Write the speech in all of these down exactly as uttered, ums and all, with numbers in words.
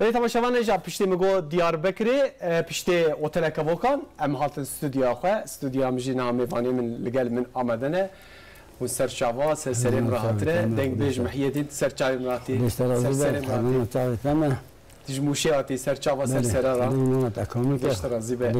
Belê temaşevanê, ji piştê min got Diyarbekirê, e, piştê Oteleke Volkan, em hatin stûdyoya xwe. Stûdyoya min jî niha mêvanê min li gel min amade ne. Hûn ser çava, ser serê min re hatine. Dengbêj Mihyedîn, ser çavê min hatî. Ser serê min hatî. Tu ji Mûşê hatî, ser çava, ser sera re. Dêşte razî be.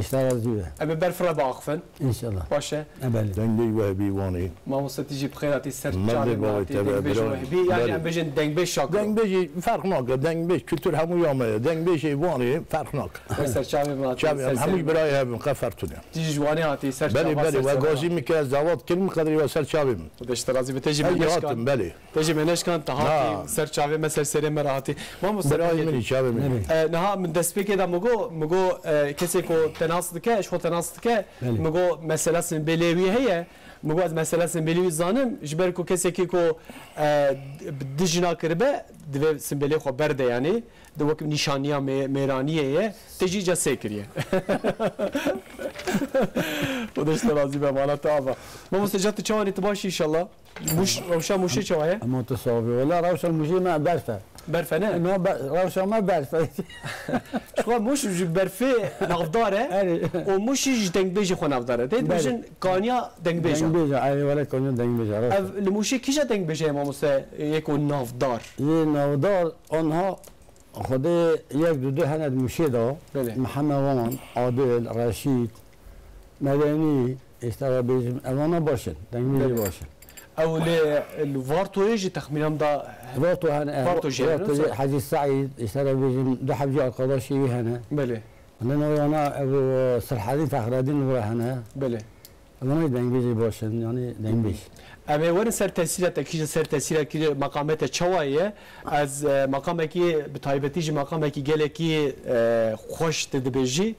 Em ê berf re biaxifin. Înşallah. Baş e. Dengbêj Wehbî Wanê. Mamoste, tu jî bi xêr hatî, ser çavê min hatî. Dengbêj Wehbî, yanî em bêjin dengbêj Şakiro. Dengbêjî ferq nake. Dengbêj kultur hemû ya me ye. Dengbêjê Wanê ferq nake. Wê ser çavê min hatî. Çavê em hemû birayê hev in, qe ferq tune. Tu jî ji Wanê hatî, ser çava, ser sera. Belê, belê, we gazî min kir, ez dawet kir, min qedirî we ser çavê min. Xwedê ji te razî be, te jî me neşkan. Belê. Te jî me neşkan, te hatî ser çavê me, ser serê me re hatî. Mamoste, birayê min î, çavê min î. E, niha min destpêkê de min got, min got, e, kesê ku te nas dike, ji xwe te nas dike, min got, mesela simbêlê wî heye. Min got, ez mesela simbêlê wî zanim, ji ber ku kesekî ku, e, bi dijîna kiribe, divê simbêlê xwe berde, yanî. Di wek nîşaniya mê-, mêraniyê ye. Te jî îca sê kiriye. Xwedê ji te razî be, mala te ava. Mamoste, ca tu çawa nî, tu baş î înşallah? Mûş, rewşa Mûşê çawa ye? Hema tu sax bî. Wela rewşa Mûşê me berf e. Berf e, ne? No be-, rewşa me berf e. Ji xwe Mûş ji berfê navdar e. Erê. Û Mûş jî ji dengbêjê xwe navdar e. Tê dibêjin kaniya dengbêja. Dengbêja, erê, wele kaniya dengbêja, rast e. Ev li Mûşê kîja dengbêj heye, mamoste, yê ku navdar? Yê navdar, anha Xwedê yek du du hene di Mûşê de. Belê. Mihemed Wan, Adil, Reşîd, Medenî, îşte re bêjim, evana baş in, dengbêjê baş in. Ew lê li Vartoyê jî texmînan da Varto hene, Varto jî hene, Varto jî, Hecî Seîd, îşte re bêjim, du heb jî arkadaşê wî hene. Belê. Li navê wana ew Sirhedîn, Fexredîn li wir hene. Belê. Ewana jî dengbêjê baş in, yanî dengbêj. Em ê werin ser tesîra te, kîja ser tesîra kîja meqamê te çawa ye? Ez, e, meqamekî, bi taybetî jî meqamekî gelekî, e, xweş tu dibêjî.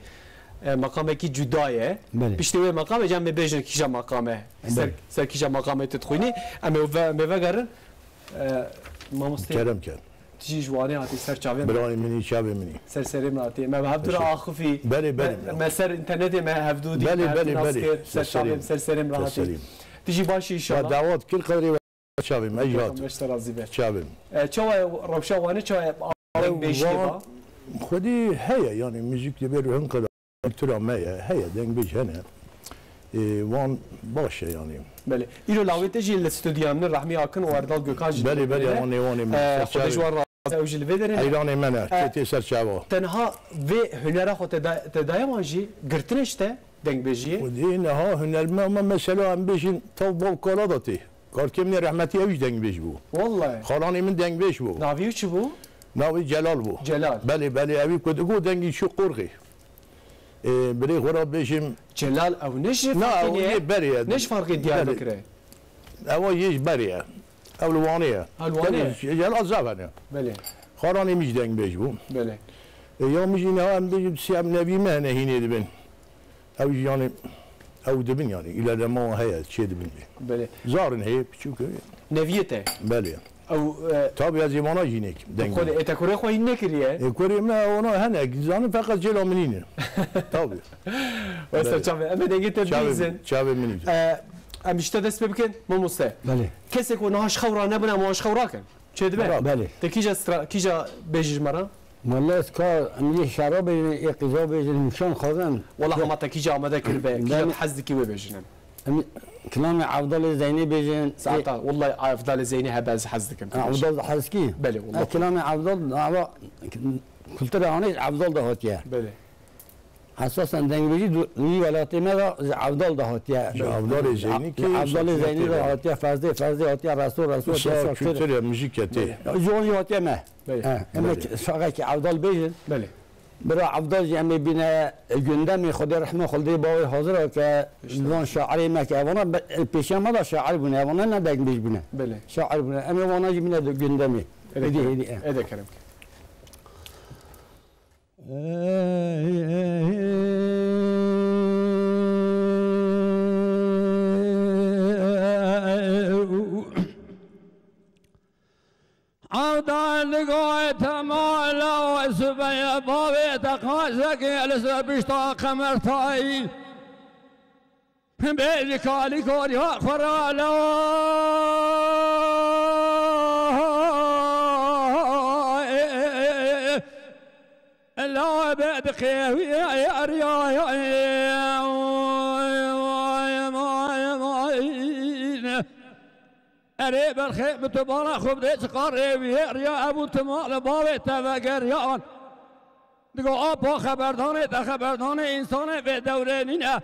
E, meqamekî cuda ye. Belê. Piştî wê meqamê, cem me bêjin kîja meqame. Ser, ser kîja meqamê tu dixwînî. Em ê ve-, em ê vegerin. E, mamoste. Kerem ker. Tu jî ji Wanê hatî, ser çavê min. Birayê min î, çavê min î. Ser serê min hatî. Me bi hevdû re axifî. Belê, belê. Me, me ser înternetê me hevdû dî, belê, me hevdû nas kir. Ser çavê min, ser serê min re hatî. Tu jî baş î înşallah. Dawet kir qedrê we çavê min, ez jî hatim. Beşte razî be. Çavê min. E, çawa ye rewşa Wanê, çawa ye? Ew Wan, xwedî heye, yanî muzîk divê ruhin qeda. Kultura me ye, heye, dengbêj hene. Ê, wan baş e, yanî. Belê. Îro lawê te jî li stûdyoya min, Rehmî Akin û Erdal Gökhan jî. Belê, belê, wan ê, wan ê min. Ê, ser çavê. Xwedê ji wan razî, ew jî li vê derê ne. Heyranê me ne, ê, kê tê ser çava. Tenha vê hunera xwe te da-, te daye wan jî, girtinê ji te, dengbêjiyê? Xwedê niha huner me, me mesela em bêjin tav bav kala da tê. Karkê min ê rehmetî ew jî dengbêj bû. Wallahî. Xalanê min dengbêj bû. Navê wî çi bû? Navê Celal bû. Celal. Belê, belê, ew ê ku digot dengî çi qorxê. Ê, birê xwe re bêjim. Celal ew ne ji Farqê ye? Na, ew yê berê ye. Ne ji Farqê Diyarbekir e? Ewa yê ji berê ye. Ew li Wanê ye. Ha, li Wanê ye. Belê, Celal Zaven e. Belê. Xalanê min jî dengbêj bû. Belê. Ê, ya min jî niha em bêjim siyam nevî me hene hînê dibin. Ew jî yanî, ew dibin yanî, îlerlema wan heye, çê dibin jî. Belê. Zarên heye, piçûk heye. Neviyê te? Belê. Ew, e, Tabi ez ê vana jî nêkim, deng. Xwedê, ê te kurê xwe hîn nekiriye? Ê kurê min, wana hene, zanin feqet cêla min nîne. Tabi. Wesa çavê, em ê dengê te bihîzin. Çavê min nîne. E, em ji te dest pê bikin, mamoste. Belê. Kesê ku niha ji xew ranebûne, em wan ji xew rakin. Çê dibe? Belê. Te kîja stra-, kîja bêjî ji me re? Wele ez ka em yê şera bêjin, yê qîza bêjin, nîşan xwazin. Wela hema te kîja amade kiribe, kîja tu hez dikî wê bêjin em. Em kilamê Evdalê Zeynê bêjin. Saeta, wellahî Evdalê Zeynê hebe ez hez dikim. Ha, Evdal hez kî? Belê, wellahî. Ha, kilamê Evdal, ava kultura anê Evdal de hatiye. Belê. Esasen dengbêjî du-, wî welatê me de ji Evdal de hatiye. Ji Evdalê Zeynî kî Evdalê Zeynî de hatiye, Ferzê, Ferzê hatiye, Reso, Reso hatiye, Şakir. Kultur e, muzîk e tê. Ji wan jî hatiye me. Belê. He, em ê şaxekî Evdal bêjin. Belê. Bira Evdal jî em ê bîne, e, gündemê, Xwedê rehma xwe li dê bavê hazir e ke ji van şairê me ke evana be-, e, pêşiya me de şair bûne, evana ne dengbêj bûne. Belê. Şair bûne. Em ê vana jî bîne di gündemê. Êdî, êdî, e. Êdî kerem ke. Evdal digoye temala we sibeye bavê te qazekê li ser pişta qemertayî. Bêjî kalî koriya xwe rale. La be diqê wî erya. Erê berxê min tu bala xwe bidê çiqar rê wî erya, ev û tu mal bavê te vegeriyan. Digo apa xeberdanê te xeberdanê însanê vê dewrê nîne.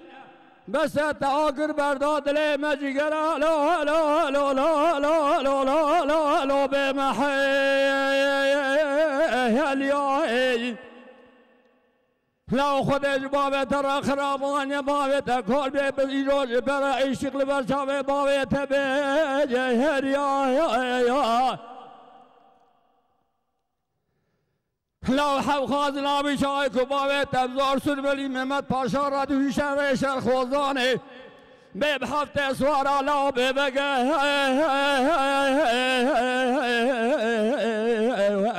Bes e te agir berda dilê me cîgera lo lo lo lo lo lo lo lo lo bê me heliyayê. Law Xwedê ji bavê te re xirabaniye bavê te kor bê bi îro ji pere îşiq li ber çavê bavê te bê heriya ya ya. Law hewxaz navî çayê ku bavê te zor survelî Mehmet Paşa re dihîşe rê şerxozanê. Bê bi heftê swara law bê vege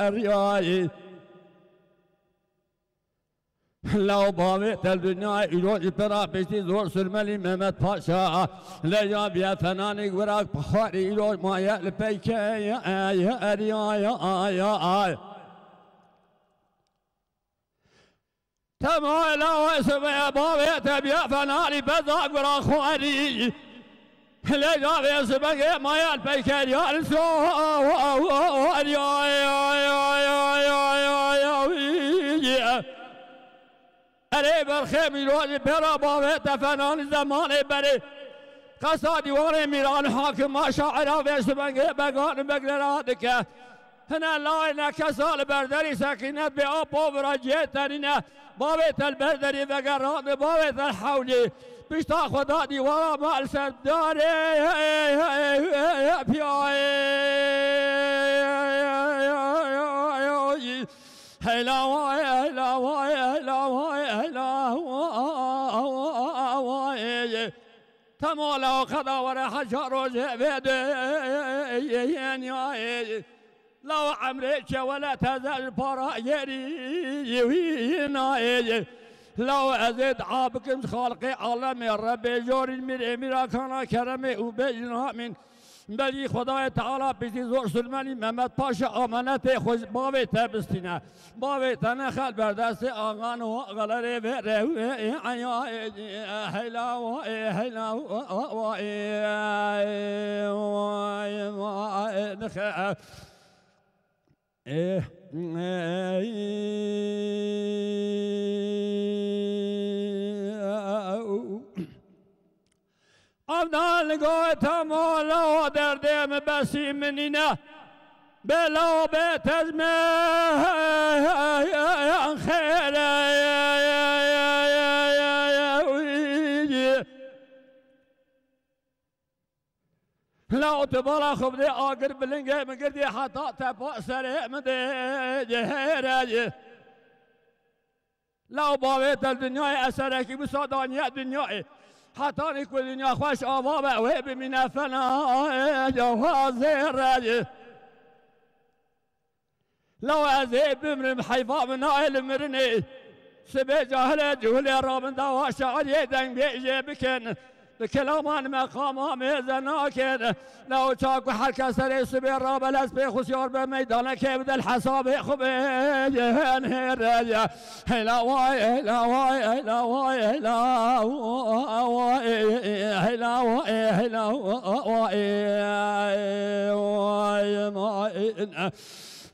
eriyayî. Law bavê te li dinyayê îro ji pera piştî zor surmelî Mehmet Paşa. Leja biye fenanî gurak bi xwarî îro maye li peyke eriyayî. Tema ela we sibê bavê te biya fenalî beza gura xwarî. Lê gavê sibegê mayal peyker yar so. Erê berxê mîrojî pêra bavê te fenanî zemanê berê. Qesa dîwarê mîran hakima şaira vê sibegê began beglera dike. Hine layê nekesa li ber derî sekînet bê apo vira cihê tenîne. Bavê te li ber derî vegerand, bavê te li hewlî. Pişta xwe da dîwara me li ser darê piyayê. Heyla wayê, heyla wayê, heyla wayê, heyla wayê. Temala qeda were heca rojê vê de yê niyayê. Law emrê çewele teze ji para yerî wî nayê. Law ez ê dua bikim ji Xaliqê alemê Rebbê jorîn mîrê mîrakana keremê û bêjin amîn. Belkî Xwedayê Teala piştî zor sulmenî Mehmet Paşa amanetê xwe ji bavê te bistîne. Bavê te nexel ber destê axan û xelerê vê rewê heyla wayê, heyla wayê, wayê nixe. Eh, eh, Evdan gote mola o derdê min besî min nîne. Bela o bê tezmê xêre. La tu bala xwe bidê agir bilingê min girdî heta tepa serê min dê hêre. Law bavê te li dinyayê eserekî wisa daniye dinyayê. Hetanî ku dinya xweş ava be wê bimîne fena hazê re. Law ez ê bimrim heyfa min nayê li mirinê. Sibê cahilê cihulê rabin dawa şairiyê dengbêjê bikin. Bi kelaman meqama mêze nakin. Law çaku her kes serê sibê rabelez pê xusyar be meydanekê bide li hesabê xwe bê hêreye. Heyla way, heyla way, heyla way, heyla way, heyla way, heyla way, way, may.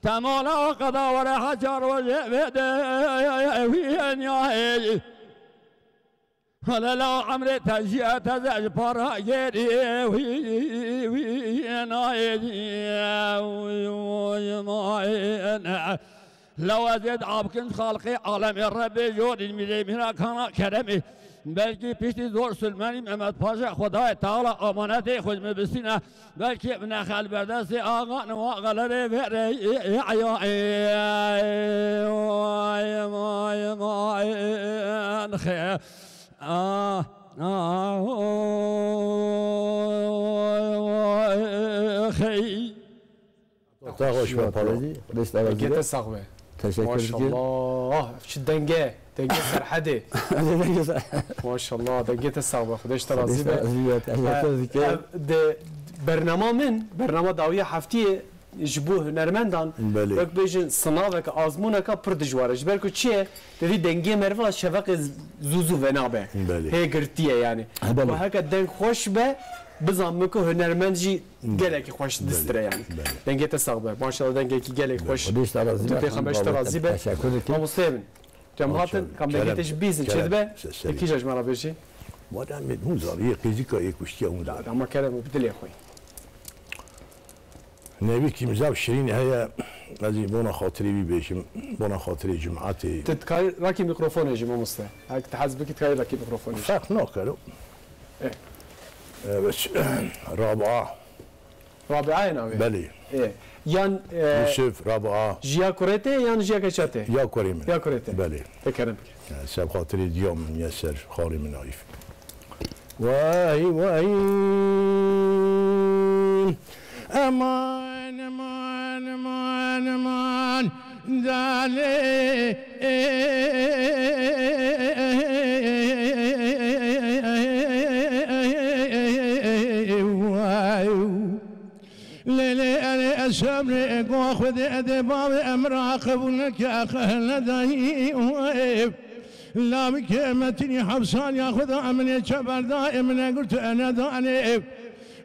Temala qeda were heca rojê vê de wî niyayê. Hele la emrê te jî teze ji para gêrî wî, wî nayê. Law ez ê dua bikim xalqê alemê Rebbê jorîn mîrê mîra kana keremê. Belkî piştî zor sulmenî Mehmet Paşa Xwedayê Teala amanetê xwe ji min bistîne. Belkî min nexel berdestê axan û axelerê vê rê ya. Vay, vay, vay, vay, xe. Ah, ah, oh, xey. Te xweş be, Palo. Dengê te sax be. Teşekkür ederim. Maşallah. Çi denge. Dengê Serhedê. Dengê Serhedê. Maşallah. Dengê te sax be. Xwedê ji te razî be. Xwedê ji te razî be. Teşekkür ederim. Ev de bernama min, bernama dawiya heftiyê ji bo hunermendan, Belê. wek bêjin, sinaveke, azmûneke pir dijwar e. Ji ber ku çi ye? Te dî dengê meriva şeveqê z-, zû zû venabe. Belê. Hê girtiye yani. Ha, belê. Ku heke deng xweş be, bizanme ku hunermend jî gelekî xweş Belê. distire yani. Belê. Dengê te sax be. Maşallah, dengekî gelek Belê. xweş. Xwedê ji te razî Tu be. Pêxember ji te razî be. Teşekkür ederim. Mamoste bin. Cem Maşallah. hatin, kam Kerem, dengê te ji bîzin kerem. çêdibe? Se-, serî. Yekî jî ji me re bêjî. Madem min hûn zariyê qîzika yê kuştiye hûn da. Ama kerem bi dilê xwe. Nêvî kîmzav şirîn heye, ez ê bona xatirê wî bêjim, bona xatirê cemaetê. Tu dikarî rakî mîkrofonê jî, mamoste. Hek tu hez bikî, dikarî rakî mîkrofonê jî. Ferq nakero. Eh. Evet. Rabia. Rabiayê navê? Belê. Ê. Yan, e, Yusuf, Rabia. Ji ya kurê te yan ji ya keça te? Ya kurê min. Ya kurê te. Belê. Te kerem bike. Ya, ser xatirê diya min, ya ser xalê min Arîf. Wey, wey. Eman, eman, eman, eman. Dalê. Lê, lê, erê, ez şemrê, e, go Xwedê, e, dê bavê, e, min ra qebûl neke, e, qehil nedayî, e, Lavike, e, me tinî heft sal ya Xweda, e, min ê çe berda, e, min e girtu, e, nedanê, e,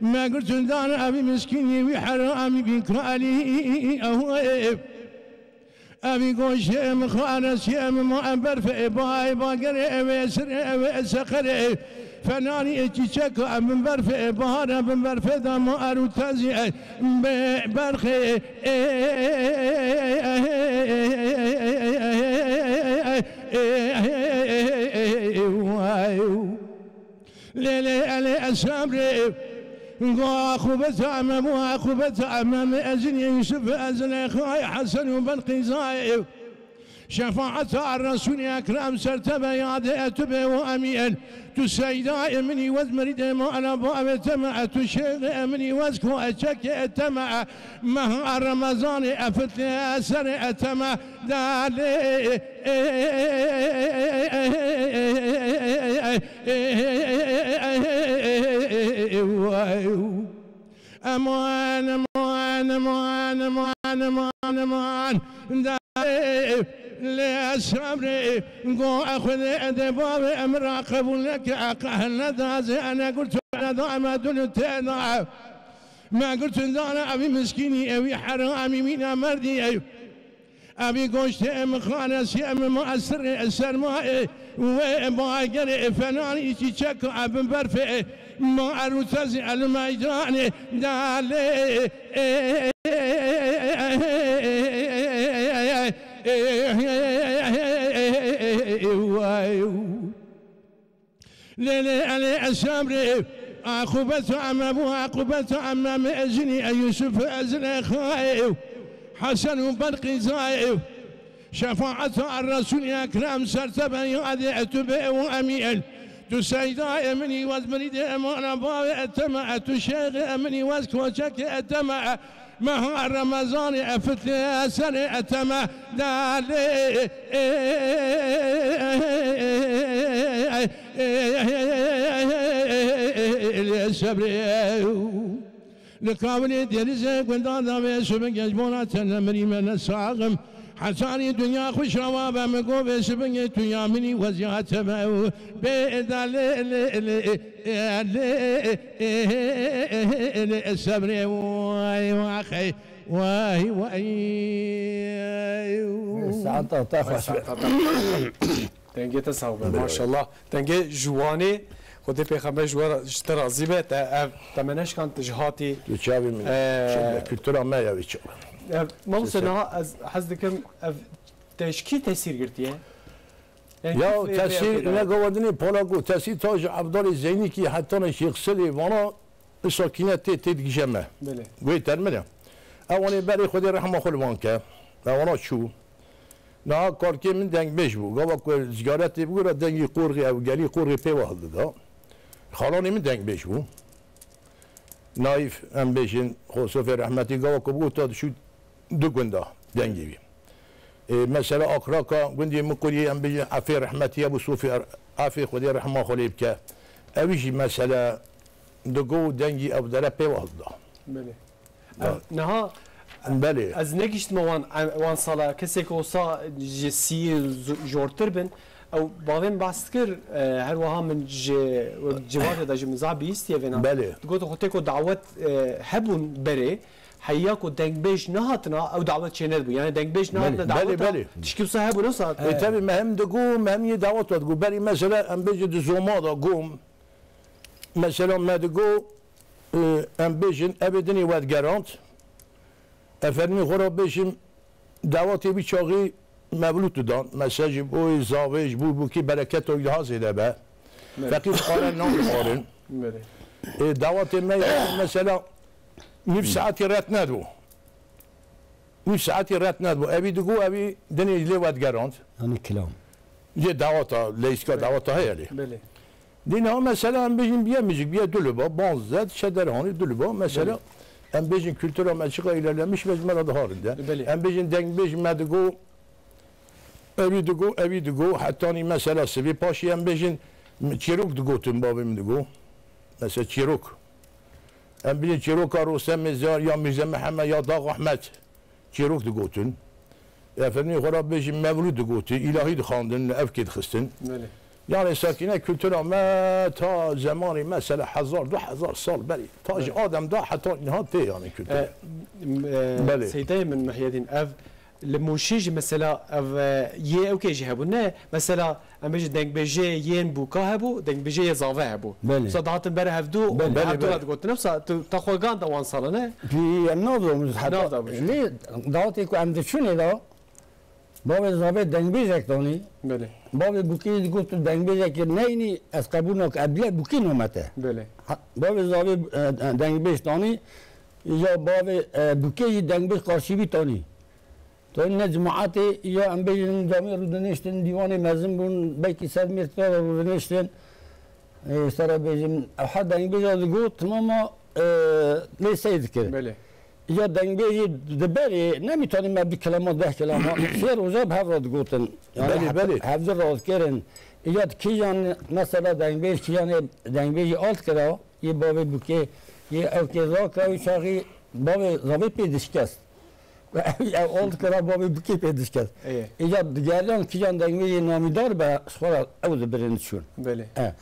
me girtu dane, e, vî miskînî, vî heramî, vî kalî, e, e, Evî goşê em xaresî em ma em berfê e, ba e, bagerê ev e, sirê ev e, seqerê e. Fenanî e, çîçek e, em bin berfê e, bahar e, bin berfê de ma er û tezî e, be-, berxê e. Lê, lê, elê, ez şemrê. Go, axubeta me, bu axubeta me, me ezin Yusuf, ezin Xay Hesen û Belqîzayê. Şefaeta Resul Ekrem ser te be, yadê tu be û emîn. Tu seyda e minî, wez mirîdê me, ana bavê te me, tu şêxê e minî, wez koçekê te me. Meha Remezanê e fitlê serê e te me. Dalê. Eman, eman, eman, eman, eman, eman. Dalê, lê ez şemrê, go e Xwedê, e dê bavê, e min ra qebûl neke, e qehil nedazê, e negirtu, e nedaye me dûn têda. Me girtin dane evî miskînî, evî heramî, wî namerdî, ev. Evî goştê em xanesî, em ma sirrê sermayê, wê bagerê fenanî çîçek e bin berfê, ma erûtezî el meydanê dalê. Lê, lê, elê, ez şemrê, aqubeta me bû, aqubeta me, me ezinî, e Yusuf, ezin e Xayê, Hesen û Belqîzayê. Şefaeta Resul Ekrem ser te be, yadê e tu be û emîn. Tu seyda e minî, wez mirîdê e mana bavê e te me, e tu şêxê e minî, wez koçekê e te me. Meha Remezanê e fitlê serê e te me dalê. Lê sebrê. Li kavilê dêrizê gundan da vê şibin geç bona te ne mirî me ne saxim. Hetanî dinya xweş rawa be min go vê şibingê tu ya minî weziyate me. Bê dalê lê lê. Lê, lê, sebrê, way, waxey, way, way. Saeta te xweş be. Dengê te sax be, maşallah. Dengê ji Wanê, Xwedê pêxember ji we ra-, ji te razî be, te ev, te me neşkand, tu ji hatî. Tu çavê min. Ee, Kültura me ya wî çav. Ev, mamoste, niha ez hez dikim, ev te ji kî tesîr girtiye? Ya tesîr ne govardinê Polak û tesîr ta ji Evdalê Zeynîkî hetana Şêx Silê vana, îsa kîne tê, tê digije me. Belê. Guhê termine. Ew anê berê Xwedê rehma xwe li van ke. Ew ana çû. Niha karkê min dengbêj bû. Gava ku ziyaretê bigura dengî qorxê ew gelî qorxê pê ve hildida. Xalanê min dengbêj bû. Naîf, em bêjin, Xosofê rehmetî gava ku bû ta dişû du gunda dengê wî. Ê, mesela Akraka gundê Mikuriyê em bêjin Efê rehmetî Ebû Sofî Er-, Efê Xwedê rehma xwe lê bike. Ewî jî mesela digo û dengî ev dere pê waz da. Belê. Ya. Ev, niha Belê. Ez negihiştime wan, wan sala. Kesê ku wisa ji sî z-, jortir bin, ew bavê min behs dikir, e, her wiha min ji, wek civatê de ji min zaf bihîstiye vêna. Belê. Digot xwe tê ku dawet, e, hebûn berê, heya ku dengbêj nehatina, ew dawet çênedibû. Yani dengbêj nehatina Belê, belê, daweta, belê. Tişkî wisa hebû, ne wisa? E, tabii, me hem digo, me hem yê dawet digo. Berî mesela em bêjin di zoma da gom, mesela me digo, e, em bêjin, ev ê dinê wedigerand. Efendimî xwe re bêjim, dawetê vî çaxî mevlûd didan. Mesela ji bo zavê, ji bo bûkî bereketa wî daha zêde be. Evet. Feqîr dixware nan dixwarin. Evet. E, dawetê me mesela nîv saetî ret nedibû. Nîv saetî ret nedibû. Evî digo, evî dinê lê wedigerand. Yanî kilam. Yê daweta, leyîska daweta heye lê. Belê. Dîna mesela em bêjin biye mizîk, biye duluba, banzet, şederhanî duluba, mesela Belê. Em bêjin kultura me çiqa îlerlemiş be, ji me re daha rind e. Belê. Em bêjin dengbêj me digo, evî digo, evî digo, hetanî mesela sivî paşî em bêjin çîrok digotin, bavê min digo. Mesela çîrok. Em bêjin çîroka Rostemê Ziyar ya Mîrze Mihemed ya Dax Ahmed. Çîrok digotin. Efendimî xwe re bêjin mevlûd digotin, îlahî dixwandin, evkê dixistin. Belê. Yani sakîne kultura me ta zemanî mesela hezar, du hezar sal berî. Ta ji Belê. Adem da heta niha tê yani kultura. E, m-, e, Belê. Seydayê min Mihyedîn, ev li Mûşê jî mesela ev, e, yê ewkê jî hebû. Ne, mesela Em bêjin dengbêjê yên bûka hebû, dengbêjê yê zave hebû. Belê. Wisa dihatin ber hevdû, Belê. Hevdû Belê, re belê. Digotin. Wisa tu te xwe gan da wan sala, ne? Pî em navdabûn heta. Navdabûn. Lê dawetê ku em diçûnê da, bavê zavê dengbêjek danî. Belê. Bavê bûkê jî digot tu dengbêjekê neyînî, ez qebûl nakim, ez bile bûkê name te. Belê. Ha, bavê zavê, e, e, dengbêj danî, ya bavê, e, bûkê jî dengbêj qarşî wî tanî. Tevî ne cemaetê ya em bêjin camê rûdiniştin, dîwanê mezin bûn, belkî ser mêr tira rûdiniştin. Ê, sere bêjin, ew her dengbêja digot, timama, e, lê sey dikir. Belê. Ya dengbêjî di berê, nemîtanî me du kilama, deh kilama, sê roja bi hev re digotin. Yani Belê, heta belê. Hevdû re dikirin. Ya di kîjan, mesela dengbêj, kîjanê dengbêjî alt kira, yê bavê bûkê, yê ewkê zaka, wî çaxî bavê zavê pê dişkest. Ew, ew ol dikira bavê bikê pê dişket. Ê. Îca digeriyan kîjan dengbêjê namîdar be, ji xwe re ew dibirin diçûn. Belê. E.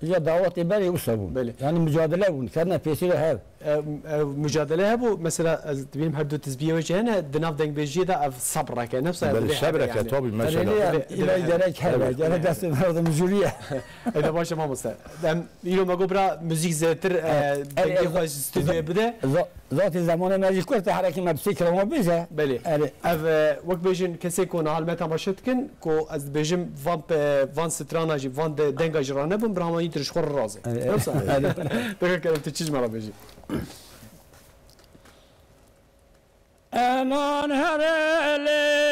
Îca dawetê berê wisa bû. Belê. Yani mücadele bûn, kerine pêsî re hev. E, e, mücadele hebû, mesela, ez dibînim her du tizbiyê wê jî hene, di nav dengbêjiyê de ev sebreke, ne wisa Belê, divê hebe sebreke, yani. Tabii, mesela. Belê, Belê, ila belê. Gerek hebe, Evet. Gerek destê merdim jûriye. Ê de baş e mamoste. Em îro me got bira muzîk zêtir, e, Evet. dengê Evet, xwe ji stûdyoyê bide. Za-, Zatê zemanê me jî kurt e, herekî me bi sê kilama bêje. Belê. Erê. Ev, e, wek bêjin kesê ku niha li me temaşe dikin, ku ez dibêjim van pe-, van strana jî, van de-, denga jî ranebin, birahma yî dir ji xwe re razê. Erê, Yoksa? Erê. Deka kerem tu çi ji me re bêjî? Eman herelê.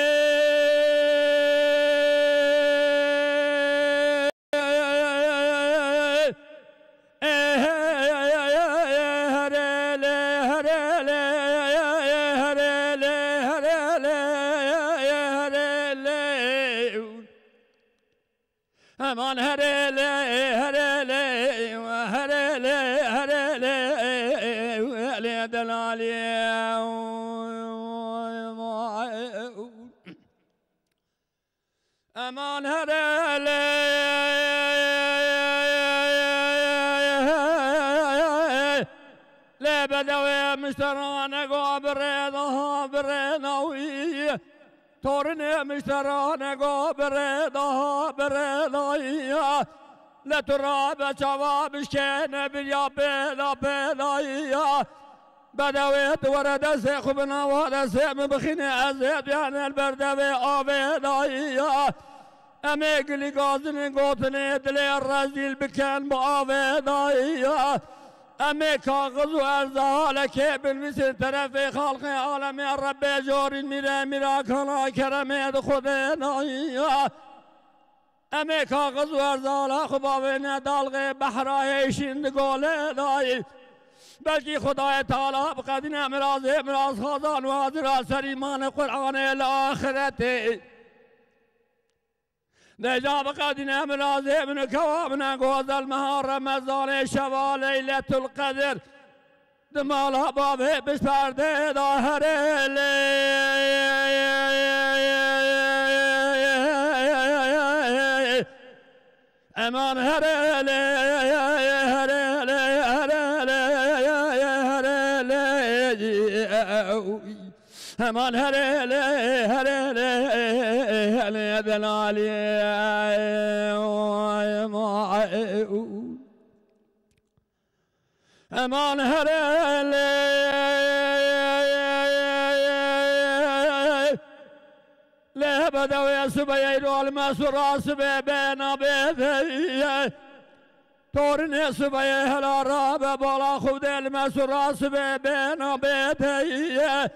Aman herele, herele, herele, herele, hele delalî. Eman herele, lê bedewê mişterane go birê daha birê dawî. Torinê mişterane go birê daha birê dayî. Le tu rabe çava bişkêne bir ya bêla bêlayî. Bedewê tu were destê xwe bi nava destê min bixîne, ez ê duyanê li ber devê avê dayî ya. Em ê gilî gazinên gotinê dilê rezîl bikin bi avê dayî ya. Em ê kaxiz û erzahalekê binivîsin terefê xalqê alemê Rebbê jorîn mîrê mîrakana keremê di Xwedê dayî ya. Em ê kaxiz û erzala xwe bavêne dalxê behra hêşîn di golê dayî. Belkî Xwedayê Teala biqedîne mirazê mirazxwazan û hazira serîmanê Qur'anê li axiretê. Deja biqedîne mirazê min û kewa min e gozel meha Remezanê şeva Leyletul Qedir. Di mala bavê bi perdê de herê lê. Eman herê lê, herê lê, herê lê, herê lê. Eman herê lê, herê lê, herê delalî. Eman herê lê, lê bedewê subeyê rol me sura sibê bê nabê deyê. Torinê sibeyê hela rabe bala xwe dê li me sura sibê bê nabê deyê.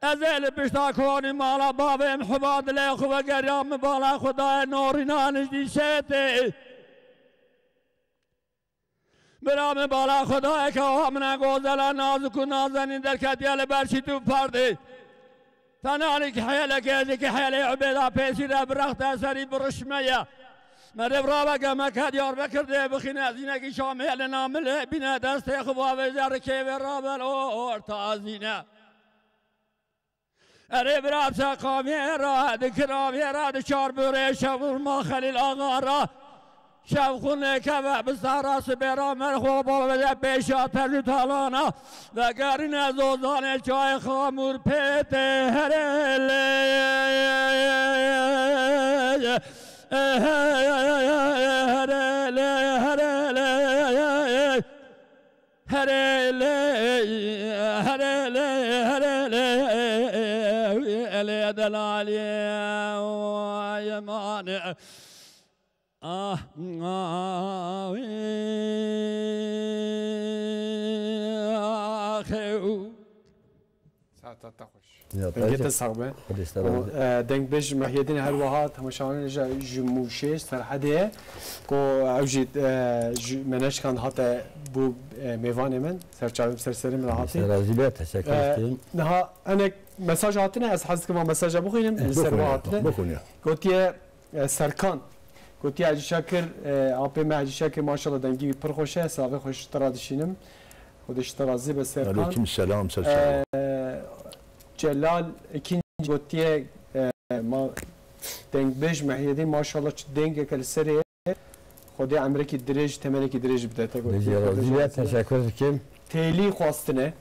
Ez ê li pişta konî mala bavê min hiba dilê xwe vegeriya min bala xwe daye norîna nijdî şêtê. Bira min bala xwe daye kewa min e gozela nazik û nazenîn derketiye li ber şît û perdê. Tenalî ki heyeleke ji ki heyelê Ubêda pêsî re bi rexte serî bi rişme ye. Meriv raveke me ke Diyarbekir dê bixîne zînekî Şamê li namilê bîne destê xwe bavêje rikê vê rabe li orta zîne. Erê bira, çeqamê ra, di kiravê ra, di çar börê şevurma Xelîl Axa ra. Şev xunê keve bi sara sibê ra merxo bavêje pêşa tercû talana. Vegerîne zozanê çayê xamûr pê tê herê lê. Herê lê, herê lê. Herê lê, herê lê, herê lê, elê delalî, ay aman. Ah, ah, ah, ew. Saeta te xweş. Ya, Dengê te peki. Sax be. Xwedê ji te razî. Û, e, dengbêj Mehyedîn her wiha temaşevanên ji, ji Mûşê, ji Serhedê ye. Ku ew jî, e, ji Meneşkan hate bû, e, mêvanê min. Ser çavê min, ser serê min re hatî. Te razî be, teşekkür E, ederim. Niha enek mesaj hatine, ez hez dikim van mesaja bixwînim, E, li ser bixwîne, wa hatine. Bixwîne. Gotiye, e, Serkan. Gotiye Hecî Şakir, e, apê me Hecî Şakir, maşallah dengî wî pir xweş e, silavê xwe ji te re dişînim. Xwedê ji te razî be Serkan. Aleyküm selam, ser E, çava. Celal Ekinci gotiye, e, ma, dengbêj Mehyedîn maşallah çi dengeke li serê ye. Xwedê emrekî dirêj, temenekî dirêj bide te gotiye. Xwedê razî be, teşekkür dikim. Têlî xwastine.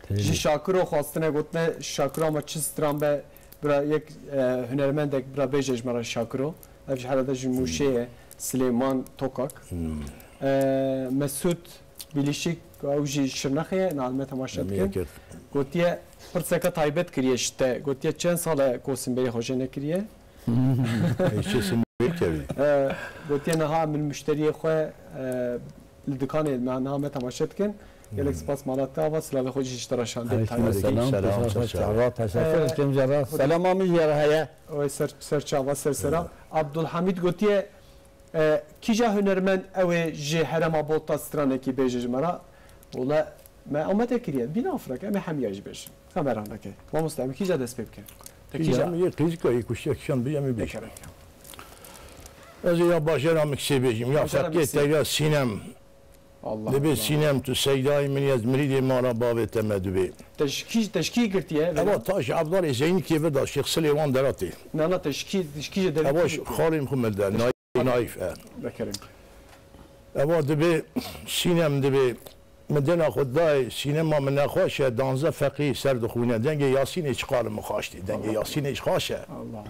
Têlî. Ji Şakiro xwastine gotine, Şakiro ama çi stran be, bira yek, e, hunermendek bira bêje ji me re Şakiro. Ev ji herhalde ji Mûşê ye, Silêman Tokak. Hmm. E, Mesut Bilişik, ew jî Şirnexê ye, nalme temaşe Em dikin. Yekir. Gotiye, pirseke taybet kiriye ji te. Gotiye, çend sal e ku simbêrê xwe jê nekiriye? Ê, çi simbêr kevî? E, gotiye, niha min muşteriyê xwe, e, li dikanê me niha me temaşe dikin. Gelek spas mala te ava, silavê xwe jî ji te re şandê. Aleyküm selam. Aleyküm selam, teşekkür, teşekkür. Teşekkür ederim Cevdet. Selama min jê re heye. Oy ser, ser çava, ser sera. Abdulhamid gotiye, e, kîja hunermend ew ê ji herêma Bota stranekî bêje ji me re? Wala me amade kiriye. Bîna firek, em ê hemiya jî bêjin. Kameran deke. Mamoste, em kîja dest pê bikin? Te kîja? Em yê qîzika yê kuştiya kişan bi em ê bêjin. Pekala. Ez ê ya bajara Miksê bêjim. Ya Bajara feqê Miksê. Te ya Sînem. Allah Dibê Allah. Sînem tu seydayê min, ez mirîdê mala bavê te me dibê. Te ji kî, te ji kî girtiye? Eva ta ji Evdalê Zeynikê ve da Şêx Silêwan deratê. Na, na, te ji kî, ji kî ji devê Eva kî ji girtiye? Xalên xwe me de, Naîf, Naîf e. Vekerim. Eva dibê Sînem dibê, min dêna xwe dayê Sînema min nexweş e, danze feqî ser dixwîne. Dengê Yasînê çiqal min xweş tê. Dengê Yasînê jî xweş e. Allah.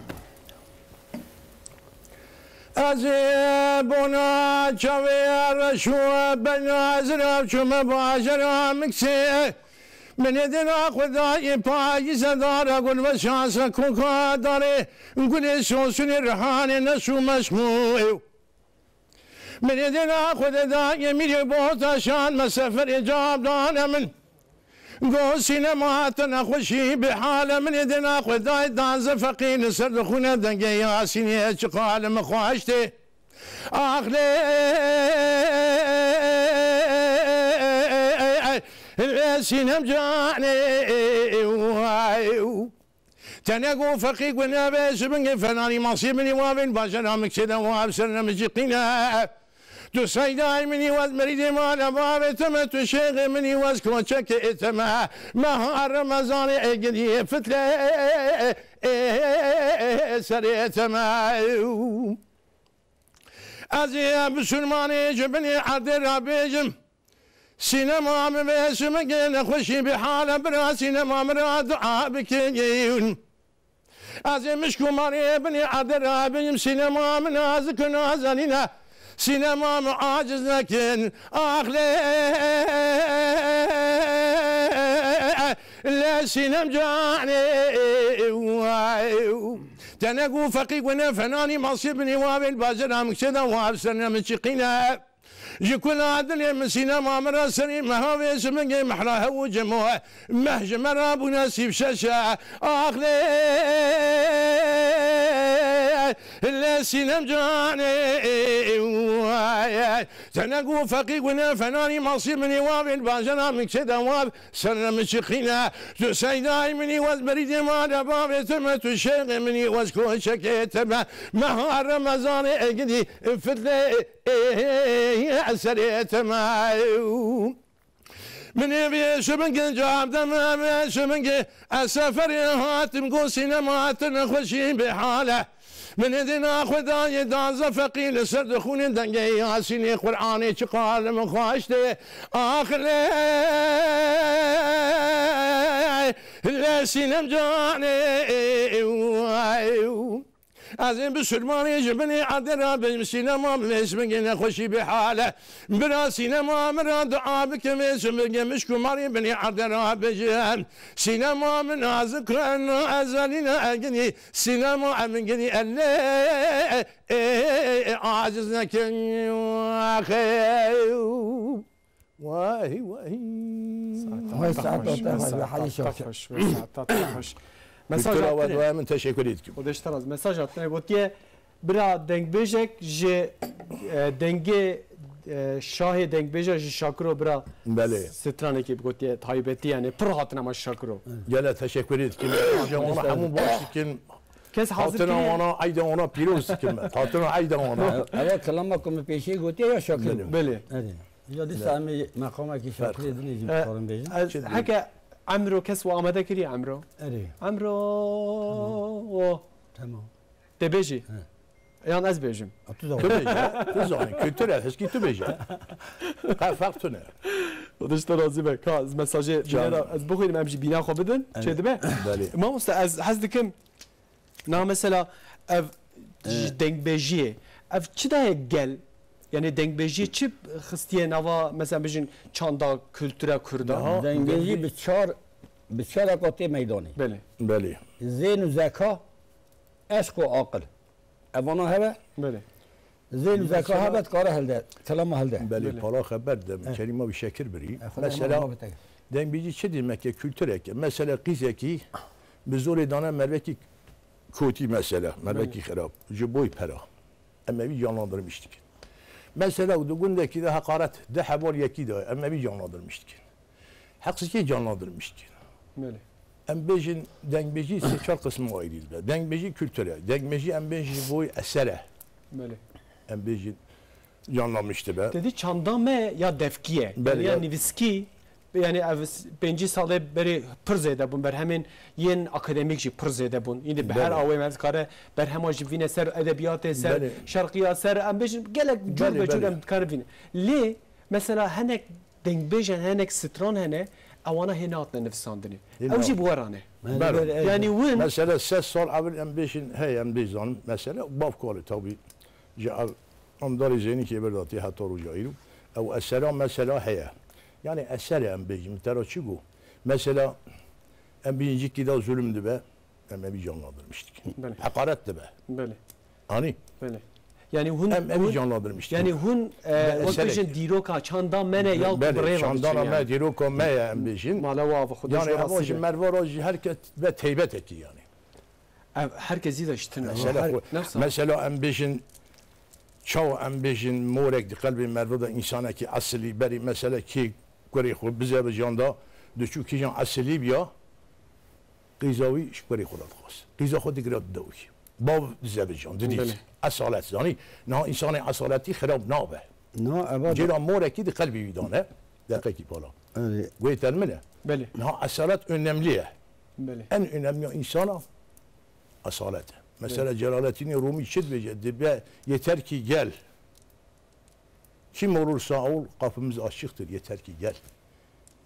Ez ê bona çavê reş û bena zirav çûme bajera Miksê. Min ê dêna xwe dayê payîze dara gulveşan se koka darê gulê sosunê rihanê neş û meşmû ew. Min ê dêna xwe de dayê mîrê botaşan me seferê cab dane min. Go sînema te nexweşî bi hale min ê dêna xwe dayê danze feqî li ser dixwîne dengê Yasînê çiqal min xweş tê. Ax lê Sînem canê way. Tene go feqî ku nebe ji bingê fenanî masî min ê wavên bajera min kêde wav ser ne min jî qîne. Tu seydayê min î, wez mirîdê mala bavê te me, tu şêxê min î, wez koçekê te me. Meha Remezanê ê gidî fitle serê te me. Ez ê bisurmanê ji binê erdê re bêjim. Sînema min vê şimikê nexweşî bê hale bira, sînema min ra dua bikin. Ez ê mişk û marê binê erdê re bêjim, sînema min nazik û nazenîne. Sînema min aciz nekin. Ax lê, lê sînem canê. Tenek û feqî gune fenanî masî binê wavên bajera min kçe de wav ser ne min çiqîne. Ji kula dilê min sînema min ra serî meha vê şimikê mehra hew û cemo. Meh ji me ra bûne sî û şeş e. Ax lê, lê sînem canê. Tenek û feqî gune fenanî masî min ê wavên bajera min kê de wav ser ne min çiqîne. Tu seydayê min î, wez mirîdê mala bavê te me, tu şêxê min î, wez koçekê te me. Meha Remezanê ê gidî fitle Ê, ê, ê, eserê te me. Min ê vê şimikê cavde me, vê şimikê ez seferê hatim, got sînema te nexweşî bê hale. Min ê dîna Xwedayê daze feqî li ser dixûnê dengê Yasînê Qur'anê çiqas li min xweş tê. Ax lê, lê sînem canê. Ez ê bisurmanê ji binê erdê re bêjim, sînema min vê şimikê nexweşî bê hale. Bira sînema min ra dua bike, vê şimikê mişk û marê binê erdê re bêjim. Sînema min nazik e, ez elîne egirî. Sînema min girî elê, ê, ê, ê, aciz nekin. Axê. Vay, vay. Saeta Vay, te saeta xweş, te wê xweş, saeta te xweş, wê saeta te xweş. Mesaj Doktor Awad, hatine. Vay, min teşekkür etkim. Xwedê ji te razî. Mesaj hatine gotiye, bira dengbêjek ji, e, dengê, e, şahê dengbêja ji Şakiro bira Belê. Stranekê gotiye taybetî, yani pir hatine ma Şakiro. Gele teşekkür etkim. Ji wana hemû baş dikin. Kes hazir Hatina kiriye. Wana, eyda wana pîroz dikim. Hatina eyda wana. Ev, ev kilama ku min pêşî gotiye ya Şakir bû. Belê. Belê. Erê. Ya dîsa em ê meqamekî Şakirê dinê jî Fer. Bikarin bêjin. Ez Çi heke Emro kes we amade kiriye Emro. Erê. Emro. Tamam. O. Tamam. Te bêjî. He. Yan ez bêjim. A, tu zanî. Tu bêje. Tu zanî. Kültür e, heskî tu bêje. Qe ferq tune. O da işte razî be. Ka ez mesajê Can. Bîne ra, ez bixwînim em jî bîna xwe bidin. Evet. Çê dibe. Belê. Mamoste ez hez dikim Na mesela ev ji dengbêjiyê, ev çi daye gel? Yani dengbêjiyê çi xistiye nava, mesela bijin çanda, kultura Kurda? Niha Dengbêjî dengbêj- bi çar, bi çar eka tê meydanê. Belê. Belê. Zên û zeka, eşq û aqil. Evana hebe. Belê. Zên û zeka Mesela hebe dikare hilde, kilama hilde. Belê, Belê. Pala xeber de, Kerîma wî şekir birî. E, Xwedê Mesela, hema bite. Dengbêjî çi dî meke, kultureke. Mesela qîzekî bi zorê dane mervekî kotî mesela, mervekî Belê. Xirab. Ji boy pera. Em evî canlandırmış dikin. Mesela di gundekî de heqaret, di heval yekî de em evî canlandırmış dikin. Heqsizkî canlandırmış dikin. Belê. Em bêjin dengbêjî sê çar qism ayrî dibe. Dengbêjî kultur e. Dengbêjî em bêjin ji boy eser e. Belê. Em bêjin canlanmış dibe. Te dî çanda me ya devkî ye. Belê, Yani ya ya. Nivîskî, yani ev s-, pêncî salê berê pir zêde bûn. Berhemên yên akademîk jî pir zêde bûn. Îndî bi her Belê. Awê me dikare berhema ji vîne ser edebiyatê, ser Belê. Şerqiya, ser em bêjin gelek cur Belê, be cur belê. Em dikarin vîne. Lê mesela henek dengbêj hene, hinek stran hene, ewana hê nehatine nivîsandinê. Hê Ew jî nehat- bi we re ne. Ber. Yani win Mesela ses sal evil em bêjin, hey em bê zanim, mesela bavkal e tabî. Ji ev, em darê zênikê berdatî heta roja îro. Ew esera mesela heye. Yani eser e em bêjin, min te ra çi got? Mesela em bêjin cikî de zulüm dibe, em evî canlandırmış dikin. Belê. Heqaret dibe. Belê. Anî? Belê. Yani hûn, Em evî hûn, canlandırmış yani dikin. Hûn, e, Be wek eserek. Bêjin dîroka çanda me ne ya ku Belê, birêve çandana biçin me, yani. Dîroka me ye em bêjin. Mala wa, Xwedê Yani ji we hema razî ji be. Merva ra jî her kes be teybetekî yani. Ev her kes zî de ji tune. Mesela Her xwe, nefsa. Mesela em bêjin, çawa em bêjin, morek di qelbê merva de însanekî esilî berî mesela kê kurê xwe bize bi canda, diçû kîjan esilî biya, Qîza wî ji kurê xwe re dixwest. Qîza xwe digira dide wî. Bav dize bi can, didît. Belê. Esalet, zanî? Niha însanê esaletî xirab nabe. Na, eva Cêra morekî di qelbê wî de ne. Deqekî pala. Erê. Guhêtel min e. Belê. Niha esalet önemli ye. Belê. En önemli ya insana asalet e. Mesela Belê. Celaleddin Rumi çi dibêje? Dibe yeter ki gel. Kim olursa ol, kapımız açıktır. Yeter ki gel.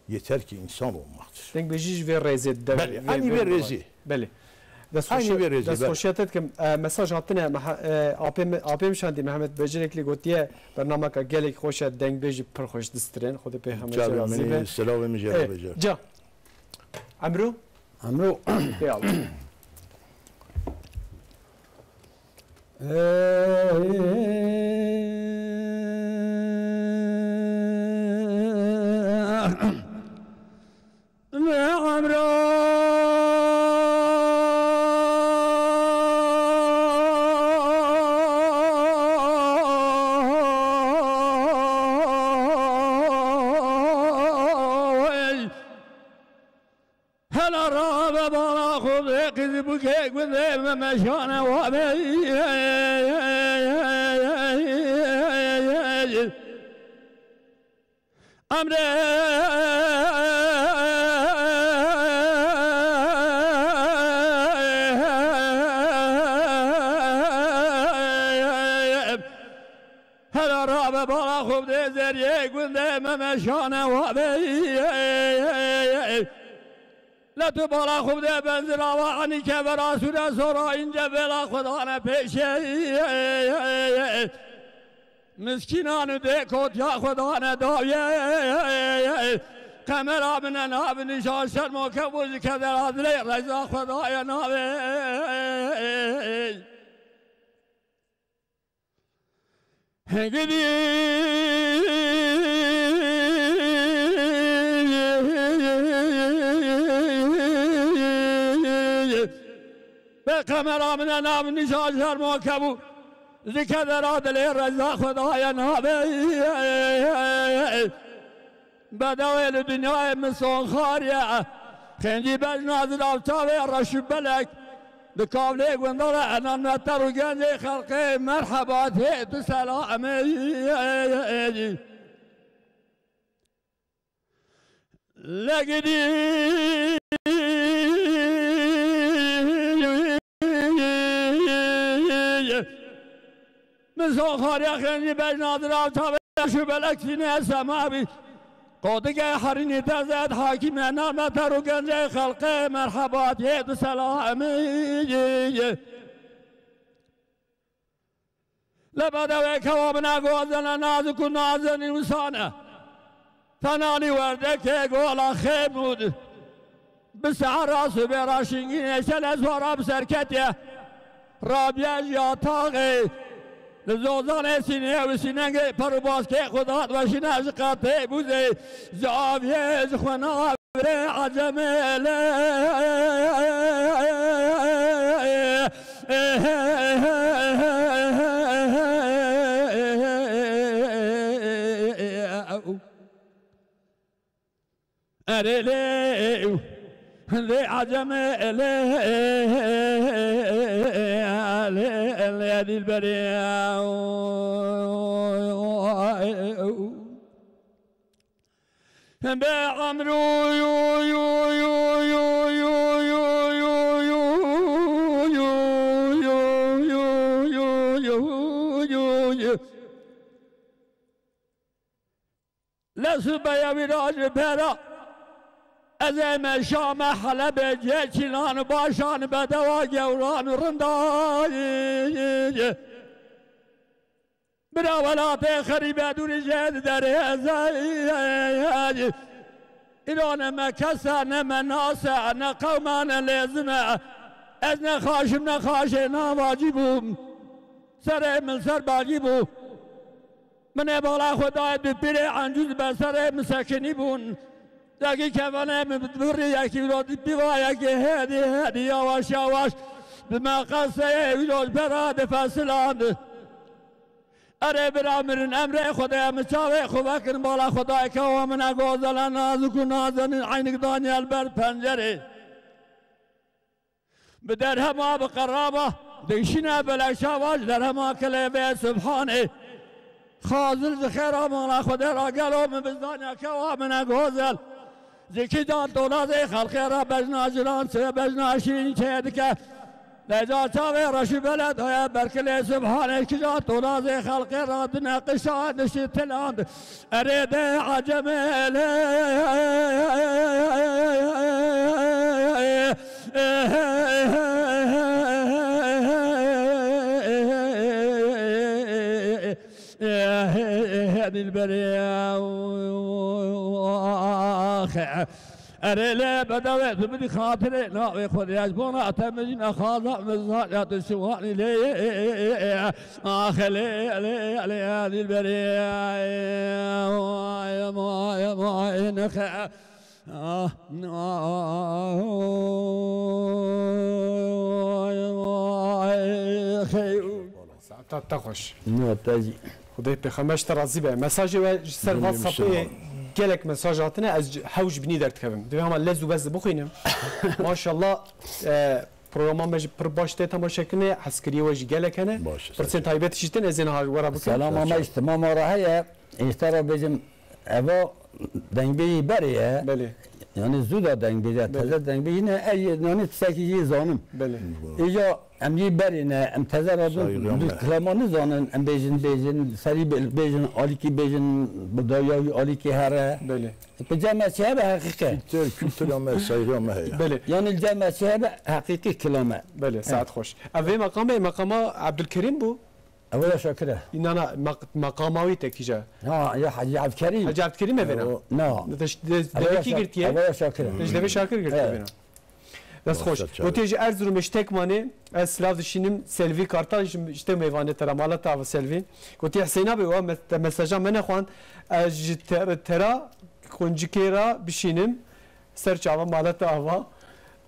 Yeter ki insan olmaktır. Dengbêjî ji vê rêzê de Belê, vê, aynı vê vê rêzê. Belê. Dest Aynı xweşiya-, vê rêzê, dest belê. xweşiya te dikim. E, mesaj hatine, meha-, e, apê mi, apê mi şandî Mehmet Becerek lê gotiye bernameka gelek xweş e, dengbêjî pir xweş distirin. Xwedê pêxember Çavê razî min be. Selavê min jê re E, bêje. Ca. Emro? Emro. Pê al. Hela rabe bala xwe qîzî bûkê gundê me meşane wa be. Emre Hela rabe bala xwe bide zeriyê gundê me meşane wa be. Le tu bala xwe bide benzira wa anî kevera sûre sora înce bêla xwe dane pêşê. Miskînan û dê kotiya xwe dane dawiyê. Qemera min e nav nîşan şermo kebû ji kedera dilê reza xwe daye navê. Gidî. Be qemera min e nav nîşan şermo kebû. Ji kedera dilê reza xwe daye navê. Bedewê li dinyayê min sonxariye. Xêncî bejna zirav çavê reş û belek. Di kavlê gundala enan meter û gencê xelqê merheba tê tu selamê. Legidî. Min sonxariya xêncî bejna zirav çavê reş û belek sînê sema bî. Qodige herînî tezet hakîme name ter û gencê xelqê merheba tê tu selamê. Lebede wê kewa bine gozene nazik û nazenî wisane. Tenalî werdekê gola xêmûd. Bi sehera sibê raşingînê şele zora bi serketiye. Rabiye ji yataxê. Li zozanê sînê û sînengê per û baskê xwe dat weşîne ji qetê bûzê. Ji aviyê ji xwe na Birê Ecemê lê. Erê lê. Lê Ecemê lê. Lê, lê dilberê. Be emru Lesu beya vîra ji pera. Ez ê me şame Helebê cê çîlan û başan bedewa gewran û rindayî. Bira welatê xerîbe dûrî jê diderê ez ê. Îro ne me kes e, ne me nas e, ne qewm e, ne lêzim e. Ez ne xaşim, ne xaşê navacî bûm. Serê min ser bagî bû. Min ê bala xwe dayê bi pîrê encûz be serê min sekinî bûn. Yekî kefanê min bi birî yekî wilo di pîva yekî hêdî hêdî yawaş yawaş bi me qeseyê wilo ji bera difesiland. Erê bira mirin emrê Xwedê min çavê xwe vekin bala Xwedayê kewa min e gozele nazik û nazenin eynik daniye li ber pencerê. Bi derhema bi qeraba dikişîne belek çava ji derhema kilê vê Subhanê. Xazil ji xêra mala Xwedê ra gelo min bizaniya kewa min e gozel. Ji kîjan tolazê xelqê re bejna jiran çi bejna şîrîn çê dike. Leca çavê reşî bele daye berkilê subhanê kîjan tolazê xelqê re dineqişand şitiland. Erê de ecemê lê. Dilberê ax. Erê lê bedewê tu bidî xatirê navê Xwedê ez bona te min jî nexaza min zaniya tu şiwanî lê. Ax lê lê lê dilberê. Ay, ay, ay, ay, nexe. Ah, ah, ay, ay, xeyr. Saeta te xweş. Ne, te jî. Xwedê pêxember ji te razî be. Mesajê we ji ser Cumlê va sapê Müslüman. Gelek mesaj hatine, ez ji- hew ji binî derdikevim. Divê hema lez û bez bixwînim. Maşallah, e, programa me jî pir baş tê temaşe kirinê, hezkiriyê we jî gelek hene. Baş, Pirsên sağ ol. Taybet jî tin, ez ê niha ji we re bikim. Selam ama îşte mama rahe ye. Îşte ra bêjim, eva dengbêjî berê ye. Belê. Yani zû da dengbêj e, Belê. Teze dengbêjî ne, e, yani tiştekî yê zanim. Belê. Îja em yê berê ne, em teze ra dû, Saygı dû me. Kilama nizanin, em bêjin, bêjin, serî bê-, bêjin, alîkî bêjin, bi dayawî alîkî here. Belê. Bi cem me çi hebe heqîqe. Kültür, kültüra me, saygıya me heye. Belê. Yani cem me çi hebe heqîqî kilame. Belê, saet xweş. Ev vê meqamê, meqama Abdülkerim bû. Ew ya Şakir e. Îna na, maq-, maqama wî te kîja? Ha, ya Hecî Evkerîm. Hecî Evkerîm e vêna? Ew- Na. Te ş-, de-, Ew ya devekî Şa-, girtiye? Ew ya Şakir e. Te ji devê Şakir girtiye Evet. Vêna? Dest xweş. Başla çavi. Gotiye ji Erzurum ji tek manê, ez silav dişînim Selvî Kartal, ji, ji te mêvanê te re mala te ava Selvî. Gotiye Hüseyin abi, wa me-, te mesaja me nexwand, ez ji te-, te ra Quncikê re bişînim. Ser çava mala te ava.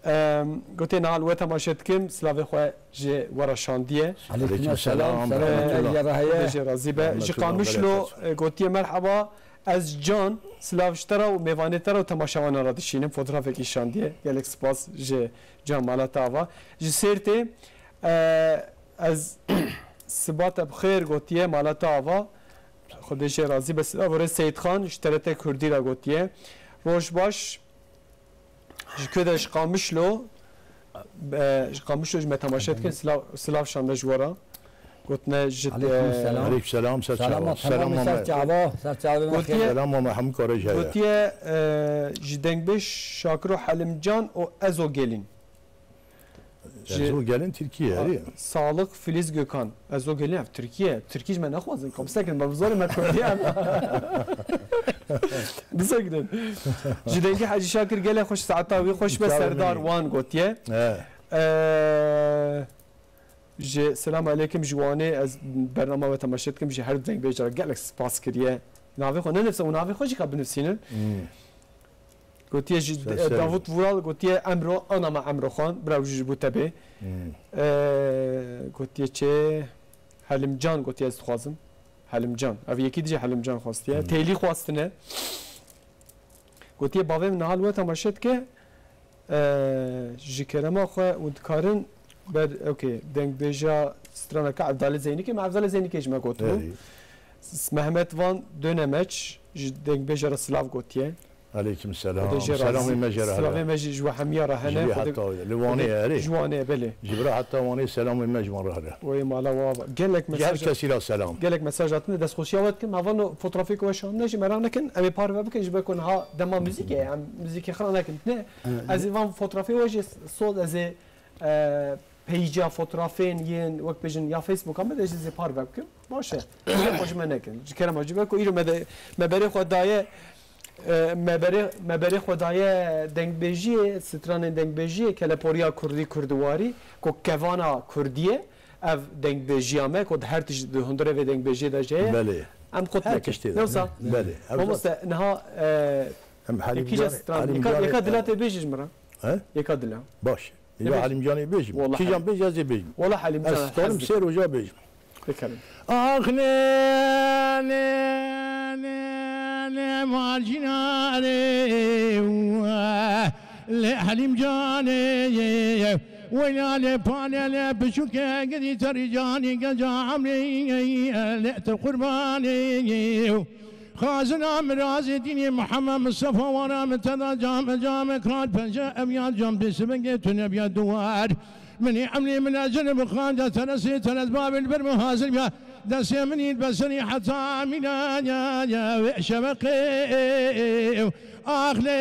Em, gotê niha li we temaşe dikim, silavê xwe ji we re şandiye. Aleyküm selam, Aleyküm selam. Selamet Ee, Xwedê jê razî be. Rahmetullah. Ji Qamişlo, berekatuhu. E, gotiye merhaba, ez Can, silav ji te re û mêvanê te re û temaşevanan re dişînim. Fotografekî şandiye. Gelek spas ji Can mala te ava. Ji Sêrtê, e, ez siba te bi xêr gotiye mala te ava. Xwedê jê razî be. Silav re Seyîd Xan ji T R T Kurdî re gotiye. Roj baş. Ji ku de ji Qamişlo, e, ji Qamişlo ji me temaşe dikin, silav, silav şande ji we re. Gotine ji te- Aleyküm selam. Aleyküm selam, ser Selama çava. Selam tamamê ser Ahmet. Çava, ser çavê me Gotiye- xêr. Selam Ahmet, hemû karê ji heye. Gotiye, e, ji dengbêj Şakiro Helimcan û Ezo Gelîn. Ji- Ezo Gelîn Tirkiye, Ha, erê. Salık Filiz Gökhan. Ezo Gelîn ev Tirkiye. Tirkî ji me nexwazin. Kom sekin, me bizorê me Kurdî em. Bisekirin. Ji dengê Hecî Şakir gelek xweş, saeta wî xweş be, Çavê Serdar min. Wan gotiye. He. Ee, ji Selam Aleyküm ji Wanê ez bernama we temaşe dikim, ji her du dengbêj re gelek spas kiriye. Navê xwe nenivîse û navê xwe jî ka binivîsînin. Hmm. Gotiye ji, Ser e, serî. Davut Vural gotiye Emro, ana me Emro Xan, bira wî jî ji bo te bê. Hmm. E, gotiye çê Helimcan gotiye ez dixwazim. Helimcan. Ev yekî dî jî Helimcan xwestiye. Hmm. Têlî xwestine. Gotiye bavê min niha li we temaşe dike. E, ji kerema xwe û dikarin ber, okey, dengbêja straneke Evdalê Zeynikê, me Evdalê Zeynikê ji me gotibû. Erê. S-, Mehmet Van Dönemeç ji dengbêja re silav gotiye. Aleyküm selam. Xwedê jê razî. Selamê me jê re Silavê hele. Me jî ji we hemiya re hene. Ji vî Xwedê heta li Wanê Xwedê erê. Ji Wanê, belê. Ji vira heta Wanê selamê me ji wan re hele. Wê mala we ava. Gelek Ji her mesaj, kesî re selam. Gelek mesaj hatine, destxweşiya we dikim. Hevano fotografê ku we şandine jî merak nekin. Em ê parve bikin ji ber ku niha dema muzîkê ye. Em muzîkê xira nekin. Ne, Evet. Ez ê van fotografê we jî soz ez ê, e, peyca fotografên yên wek bêjin ya Facebooka me de jî zê parve bikim. Baş e. Lê xwe ji me nekin. Ji kerema ji ber ku îro me de, me berê xwe daye, e, me berê, me berê xwe daye dengbêjiyê, stranên dengbêjiyê, keleporiya kurdî, kurdiwarî, ku kevana kurdî ye, ev dengbêjiya me, ku di her tişt di hundirê vê dengbêjiyê de jê ye. Belê. Em qut Her nekin. Tiştê de. Ne wisa? Belê. Ev Mamoste, niha, e, Em Halim yekî Canê, stran, Halim yeka, Canê, yeka dila e, tê bêjî ji min re. He? Yeka dila. Baş. Eva Halim Canê bêjim. Wallah. Kîjan bêj ez ê bêjim. Wallah Halim Can. Ez starim sê roja bêjim. Pekala. Ax ne, ne, ne, ne, marcina re, le Halim Canê. Weyla lê pale lê piçûke gidî terî canî geca emrê lê te qurbanê. Xazina mirazê dînê Mihemed Mistefa wana min teda came came kral pence ev ya cam pêsibingê tu nebiya duwar. Minî emrê min ecil bi xanca teresê teres babê li ber min hazir biya. Destê min î beserî heta mîna ya ya wê şeveqê. Ax lê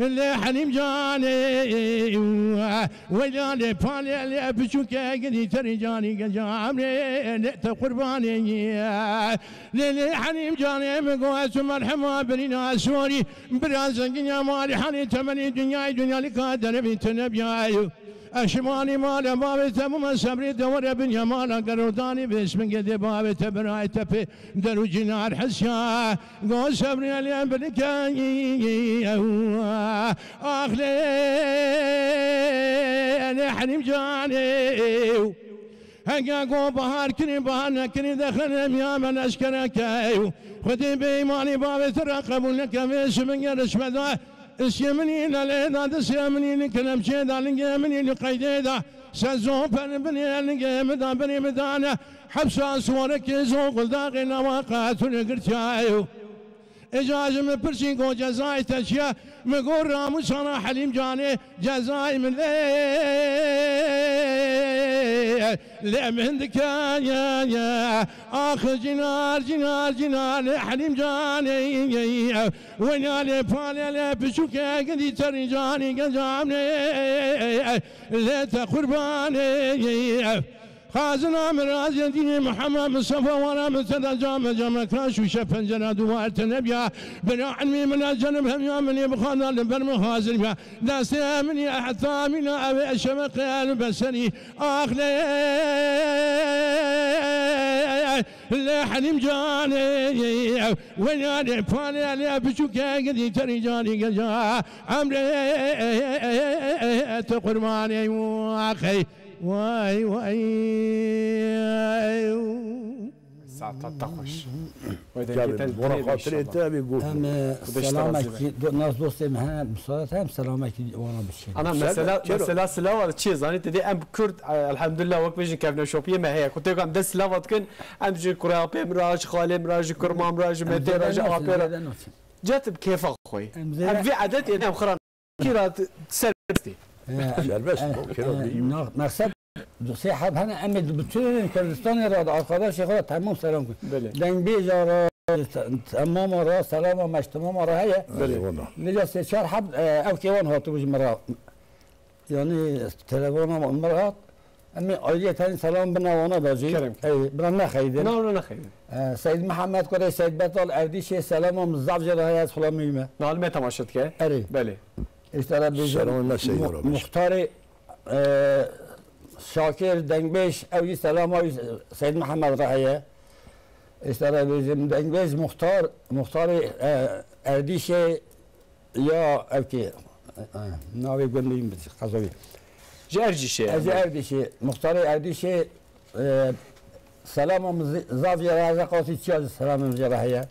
lê Helîm canê. Weyla lê palê lê piçûke gidî terî canî geca emrê lê te qurbanê. Lê lê Helîm canê min go ez tu merhema birîna sorî. Bira zengînya malî halê temenî dinyayê dinyalika derevî te nebiyayê. Eşimanî male bavê te bûme sebrê de were binya mala gerodanî bêsmingê dê bavê te birayê te pê derû cînar hesya. Go sebrê lê bilike. Ax lê lê Helîm canê. Hege go bahar kirî bahar nekirî dexenem ya me leşkereke. Xwedê bêyîmanî bavê te re qebûl neke vê ji min geriş me da. Îşê min î lelê da, distê min î li kelemçê da, lingê min î li qeydê da. Sezo per binê lingê min da, binê min dane. Hepsa suwarekê zo guldaxê nawa qatûnê girtiyayo. Îca ji min pirsî go cezayê te çi ye? Min got ramûsana Helîm canê cezayê min lê, lê min dike. Ax cinar, cinar, cinar lê Helîm canê. Weyna lê pale lê piçûke gidî terî canî geca emrê lê te qurbanê. Xazina mirazê dînê Mihemed Mistefa wana min te de came came ka şûşe pencera duwar te nebiya. Bira ilmî min ez cenim hemiya min ê bixanda li ber min hazir biya. Destê min ê heta mîna ew ê şeveqê el beserî. Ax lê lê Helîm canê. Weyna lê palê lê piçûke gidî terî canî geca emrê te qurbanê. Waxey. Vay vay. Saeta te xweş. Wê dengê te li Wana tenê be xatirê inşallah. Te bê goş. Em, e, Xwedê ji te razî be. Selamekî do-, nas dostê min hene, misaade em selamekî wana bişîn. Ana, mesela, mesela silava çi ye? Zanî te dê em Kurd, e, elhamdulillah wek bêjin kevneşopiyê me heye. Ku têka em dest silava dikin, em ji kurapê min re, ji xalê min re, ji kurma min re, ji metê min re, ji apê re. Em zêde naçin. Cet bi kêfa xwe. Em zêde Em vê edetê em xiran. Kira serbestî. Serbest, e, kira e, bî. Na-, meqsed du sê heb hene, em ê di bütün Kurdistanê re, di arkadaşê xwe re temam selam ku. Belê. Dengbêja re, te-, temama re, selama me ji temama re heye. Belê. Eyvallah. Lêca sê çar heb, e, ew kêvan hatibû ji min re. Yanî telefona min re hat. Em ê ayriyeten selam bina wana da jî. Kerem. Ey, bina nexeyidin. Na, na nexeyidin. E, Seyd Mihemed Kurê Seyd Betal Erdîşê selama min zaf jê re heye, ez xulamî me. Na, li me temaşe dike. Erê. Belê. Îşte re bêjim, Selamê me Seydê mu-, Rabîş. Muxtarê, e, Şakir Dengbêj, ew jî selama wî Seyd Mihemed re heye. Îşte re bêjim, Dengbêj Muxtar, Muxtarê, e, Erdîşê ya ev kê, e, navê gundê min bi qezawî. Ji Erdîşê. Ez ji Erdîşê, Muxtarê Erdîşê, e, selama min zi-, zaf jê re heye, qasî çiya ji selamê min jê re heye.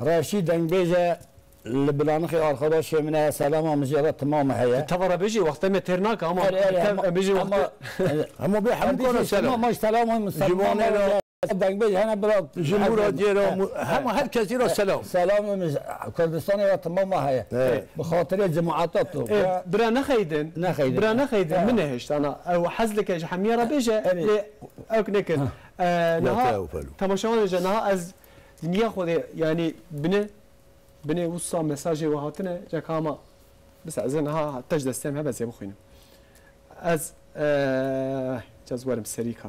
Reşî Dengbêj e, Li Bilanixê arkadaşê min e, selama min jê re timam heye. Teva re bêjî, wextê me têr nake, ama Erê, erê, em, ama, em bêjî ama, wextê e, Ama bê hemû Erdîşê kara selam. Sima, ma ji selama min, Ji selama Wanê min re. e, Dengbêj hene bira. Ji Muradiyê re, He, mu-, he. hema her kesî re selam. Selamê min ji Kurdistanê re timam heye. He. Bi xatirê cemaata tu. E, bira nexeydin. Nexeydin. Bira nexeydin. He. Min nehişt, ana, ew hez dike ji hemiya re bêje, Erê. lê ew nekin. E, Ya niha te ew felo. temaşevanê ji niha ez dinya xwe de, yanî bini Binê wisa mesajê we hatine, ceka ma, bisa ez ê niha te ji destê em hebe ez ê bixwînim. Ez, eh, cez werim serîka.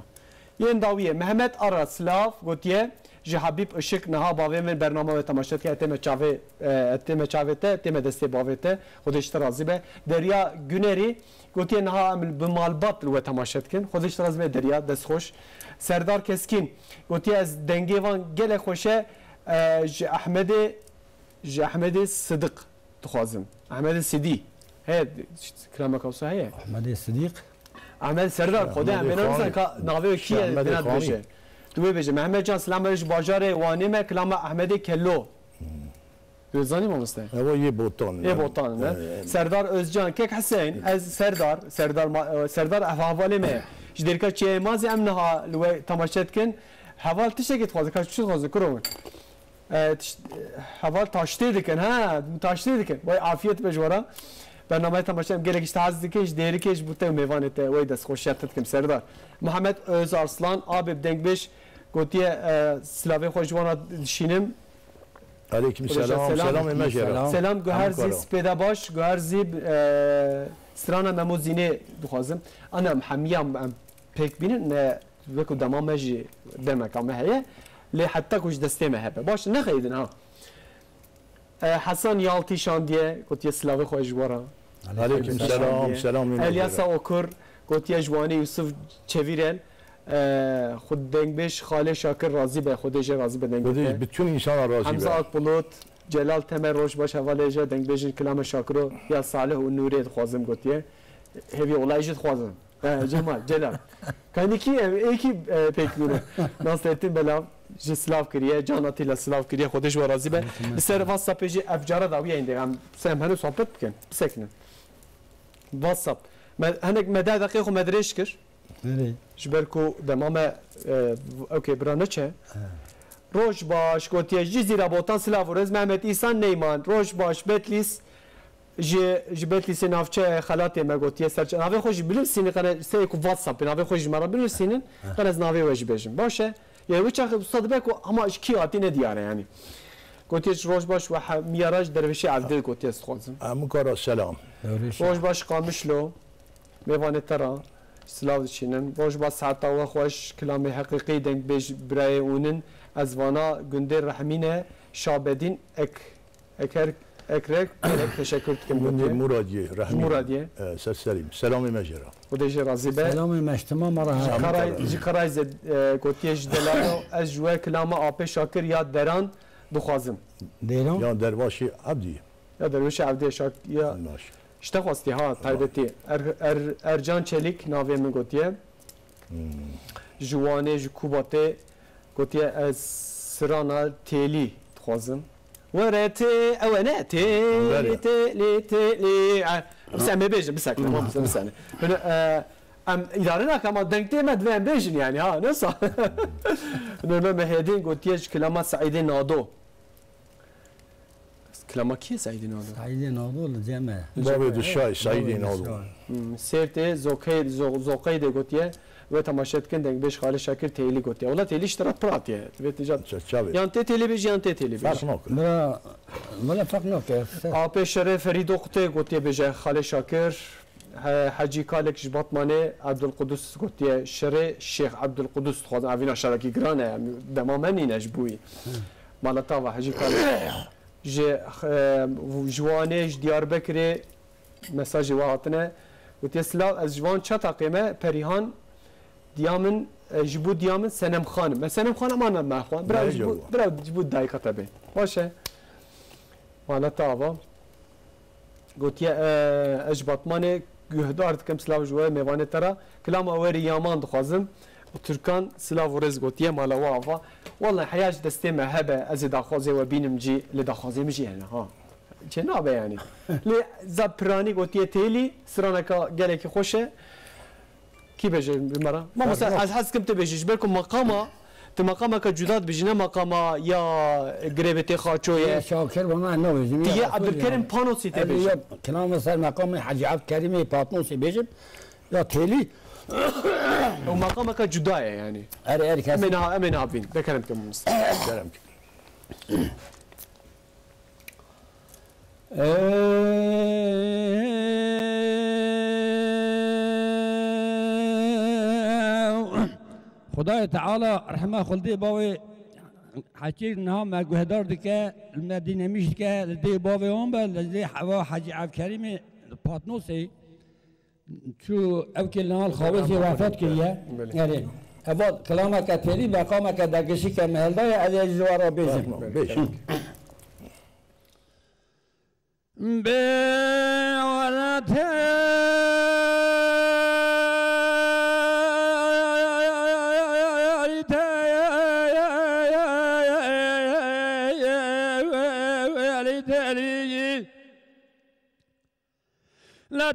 Yên dawiyê, Mehmet Ara Silav gotiye, ji Habîb Işık niha bavê min bernama we temaşe dike, tême çavê, eh, tême çavê te, tême destê bavê te, Xwedê ji te razî be. Derya Günerî gotiye, niha em bi malbat li we temaşe dikin, Xwedê ji te razî be Derya, dest xweş. Serdar Keskin gotiye, ez dengê van gelek xweş e, E, ji Ehmedê, ji Ehmedê Sidiq dixwazim. Ehmedê Sidî. Heye, kilameka wisa heye? Ehmedê Sidîq. Ehmed Serdar, Xwedê em bêne bizan ka navê wê kî ye, bêne dibêje. Tu wê bêje. Mehmet Can, selam ji bajarê Wanê me, kilama Ehmedê Kello. Tu zanî mamoste? Ewa yê Botan. Yê Botan, ne? Ee, Serdar Özcan, Kek Hüseyin, ez Serdar, Serdar ma-, e, Serdar ev hevalê me ye. Ji Dêrika Çiyayê Mazê em niha li we temaşe dikin. Heval tiştekê dixwaze, ka çi dixwaze, kuro min? E, tiş-, e, heval taştê dikin, ha, taştê dikin. Way afiyet be ji we re. Bernameyê temaşe em gelek ji te hez dikin, ji Dêrikê, ji bo te û mêvanê te, way destxweşiya te dikim, Serdar. Mihemed Özarslan, abê bi dengbêj gotiye, e, silavê xwe ji wana dişînim. Aleyküm Xwedê selam, selam. Selam, Selam, guher zî spêde baş, guher zî, e, strana Memo Zînê dixwazim. Ana em hemiya em pêk bînin, ne wekî dema me jî demeka me heye. Lê heta ku ji destê me hebe. Baş, nexeyidin ha. E, Hesan Yaltî şandiye, gotiye silavê xwe ji we re. Aleyküm selam, selam. Elyasa Okur, gotiye ji Wanê Yusuf Çevîrel. E, xwe dengbêj Xalê Şakir razî be, Xwedê jê razî be dengbêj. Xwedê ji bütün insana razî be. Hemza Akbulut, Celal Temer, roj baş hevalê jê, dengbêjin Kilame Şakiro ya Salih û Nûrê dixwazim gotiye. Hêvî olay jî dixwazim. He, Cemal, Celal. Kanî kî ev, ê kî, e, pêk bûne? Nasrettin Belav ji silav kiriye, Can Atîla silav kiriye, Xwedê ji we razî be. Li ser WhatsAppê jî ev cara dawiyê êndê, em se em hene sohbet bikin, bisekinin. WhatsApp. Me, hinek me deh deqê xwe me dirêj kir. Erê. Ji ber ku dema me, e, okey, bira neçe. He. Roj baş, gotiye Cizîra Botan silav û rêz, Mehmet Îsan Neyman. Roj baş, Betlîs. Ji, ji Betlîsê navçe xelatê me gotiye serçe. Navê xwe jî binivîsînin, qene seyê ku WhatsApp, navê xwe ji me re binivîsînin, qene ez navê we jî bêjim. Baş e? Yanî wê çaxê wisa dibe ku hema ji kî hatî ne diyar e yanî. Gotiye ji roj baş we he-, miya re ji dervêşê Evdil gotiye ez dixwazim. Emukara selam. Roj baş Qamişlo. Mêvanê te re silav dişînim. Roj baş, saeta we xweş, kilamê heqîqî, dengbêj birayê hûn in. Ez vana gundê Rehmîne Şabedîn Ek Eker, Ekrek, Ekrek, teşekkür dikim. Gundê Muradiyê, Rehmî. Muradiyê. E, ser serî. Selamê me jê re. Xwedê jê razî be. Selamê me ji temama re heye. Ji Karay-, ji Karayzê, e, gotiye ji delalo, ez ji we kilama Apê Şakir ya Deran dixwazim. Deran? Ya Dervaşê Evdî. Ya Dervêşê Evdî Şak-, ya Baş. Ji te xwestî ha, taybetî. Er-, Er-, Ercan Çelîk navê min gotiye. Hmm. Ji Wanê, ji Kubatê gotiye ez sirana têlî dixwazim. Were tê, ew e ne? Têlî, Belê. Têlî, têlî. E, bisekine, ma bisekine. Hine, e, em îdare nakin, ama deng tê me divê em bêjin yani, ha, ne sa? Hine, me Mehedîn gotiye ji kilama Seîdê Nado. Kilama kî ye Seîdê Nado? Seîdê Nado li cem e. Bavê Dişay, Seîdê Nado. Hmm, Sêrtê, Zokey-, Zo-, Zoqeydê gotiye, we temaşe dikin, dengbêj Xalê Şakir Têlî gotiye. Wela Têlî ji te re pir hatiye. Divê tu ca-, Çaçavê. Yan tê Têlî bêjî, yan tê Têlî bêjî. Ferq nake. Bira, wela ferq nake. Apê Şerê Ferîdo Qutê gotiye bêje Xalê Şakir. He-, Hecî Kalek ji Batmanê, Ebdulqudus gotiye Şerê Şêx Ebdulqudus, dixwazim evîna şarekî giran e, em dema me nîne ji bo wî. Mala tava Hecî Kalek. Ji, e, ji Wanê, ji Diyarbekirê mesajê we hatine. Gotiye silav, ez ji van çataqê me Perîhan diya min, e, ji bo diya min Senem Xan im. Me Senem Xan ama ne me xwan. Bira ji bo, bira ji bo dayika te bê. Baş e. Mala tava. Gotiye, e, ez ji Batmanê guhdar dikim, silav ji we mêvanê te re. Kilama Werî Yaman dixwazim. Û Tirkan silav û rêz gotiye, mala we ava. Wellahî heya ji destê me hebe, ez ê daxwazê we bînim cî, lê daxwazê min jî hene, ha. Çê nabe yanî. Lê za piranî gotiye têlî, straneka gelekî xweş e. Kî bêje bi me re? Mamoste, ez hez dikim tu bêjî, ji ber ku meqama, tu meqameke cuda dibêjî, ne meqama ya grevê tê xaço ye. Yê Şakir bana nabêjim. Tu yê Ebdulkerim Panosî tê bêjî. Kilama ser meqamê Hecî Ebdulkerimê Patnosî bêjim. Ya têlî. Ew meqameke cuda ye yanî. Erê, erê, kes. Em ê niha, em ê niha bîn. Bekerem dikim mamoste. Kerem dikim. Xwedayê Teala rehma xwe li dê bavê Hekî niha me guhdar dike, me dînemîş dike, li dê bavê wan be, li dê heva Hecî Evkerîmê Patnosê. Çû ev kê li nal xawê zî wefat kiriye. Belê. Erê. Eval kilameke têlî, meqameke dergişî ke me hildaye, ez ê ji wara bêjim. Bêj. Bê were tê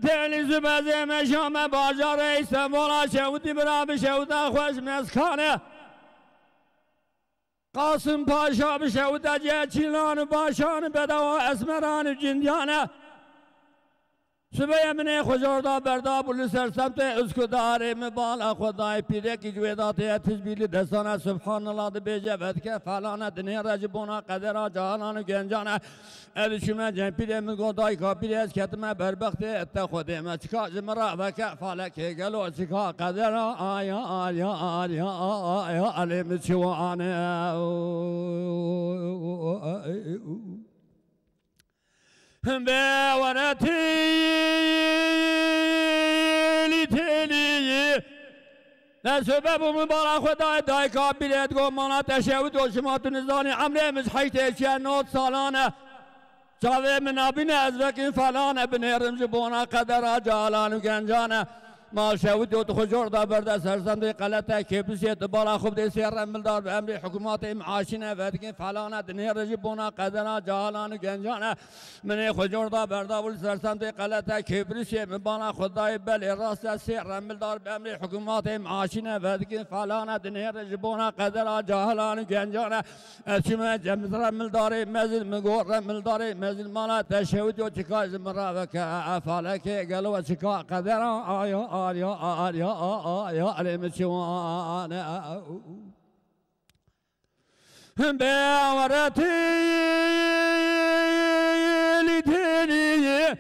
Têlî zibezê me şame bajarê Îstanbula şewitî bira bi şewita xweş meskane. Qasim Paşa bi şewita cê çîlan û başan bedewa esmeran û cindiyane. Sibeyê min ê xwe jorda berda bû li ser semtê Uskudarê min bala xwe dayê pîrekî ji wê datê ye tizbî li destane Subhanallah dibêje vedike felane dinêre ji bona qedera canan û gencane. Ez diçûme cem pîrê min got, dayka pîrê, ez ketime berbextê, te Xwedê me çika ji min re veke falekê gelo çika qedera aya, aya, aya, aya, alê min çi wane. Bê were têlî têlî. Ne sobe bû min bala xwe dayê dayika bîrê digot, mala te şewit û şima tu nizanî emrê min ji heştê çiye not salan e. Çavê min nabîne ez vekî falan e, binêrim ji bona qedera calan û gencan e. Mal şewit û tu xwe jor da berde sersendê qelete kêpisê tu bala xwe bidê sê remildar bi emrê hikûmatê min aşîne vedikî falan e, dinêre ji bona qedera calan û gencan e. Min ê xwe cor da berda bû li ser semtê qelete kêbirîşê min bana xwe dayê belê rast e sê remildar bi emrê hikûmatê min aşîne vedikin falan e dinêre ji bona qedera cahilan û gencan e. Ez çûme cem remildarê mezin min got remildarê mezin mala te şewit yo çika ji min re veke e falekê gelo çika qedera aya arya arya aya alê min çiwane. Bê were têlî têlî.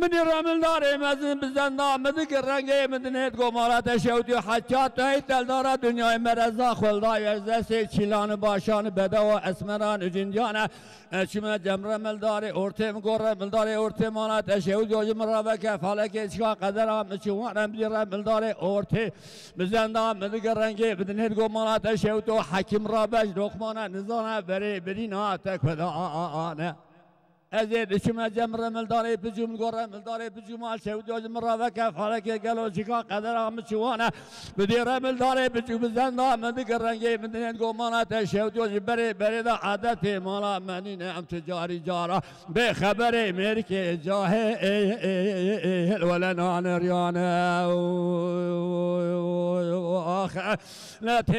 Min ê remildarê mezin bi zenda min dike rengê min dinêt gomara te şewtî heta te heyt teldara dinyayê mereza xwelda yerzesê çîlan û başan û bedewa esmeran û cindiyane. Ez çûme cem remildarê ortê min got remildarê ortê mana te şewtî o ji min re veke falekê çika qedera min çi wan em dî remildarê ortê. Bi zenda min dike rengê bidinê digo mala te şewto hekîm rabe ji doxmana nizana berê birîna te kueda ane. Ez ê diçime cem remildarê picûm go remildarê picûma şewto ji min raveke falekê gelo çika qedera min çiwane. Bidê remildarê picû bi zenda min dike rengê bidinê digo mala te şewto ji berê berê de adetê mala menîne em tu carî cara. Bê xeberê mêrikê cahil wele naniriyane. Ax, ne têlî,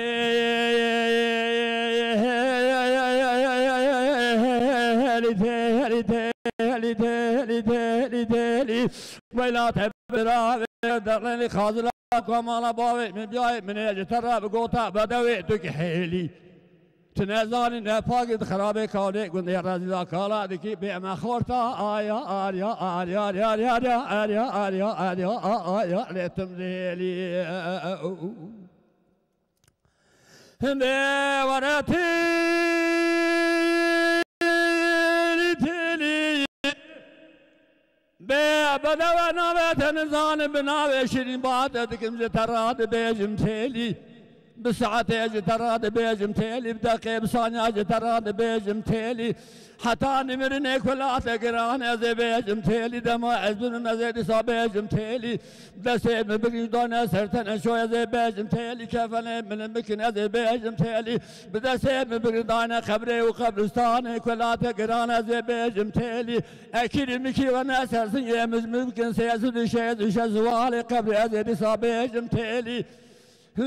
têlî, têlî, têlî, têlî, têlî. Weyla te bira ve derleni xazila komala bavê min biyayê min ê ji te re bi gota bedewê tu ki hêlî. Tu nezanî ne pakî di xirabê kawlê gundê rezîla kala dikî bê me xorta aya arya arya arya arya arya arya arya arya aya lê tim dêlî. Hindê were têlî têlî. Bê bedewe navê te nizanim bi navê şirîn ba te dikim ji te ra dibêjim têlî. Bi saetê ji te ra dibêjim têlî, bi deqê bi saniya ji te ra dibêjim têlî. Heta nimirinê kula te giran ez ê bêjim têlî, dema ez binim ez ê dîsa bêjim têlî. Destê min bigrin dane ser te neşo ez ê bêjim têlî, kefenê min bikin ez ê bêjim têlî. Bi destê min bigrin dane qebrê û qebristanê kula te giran ez ê bêjim têlî. Ekîrî mikî we ne ser zingê min, min bikin sê ez û dişê ez û şez û alê qebrê ez ê dîsa bêjim têlî.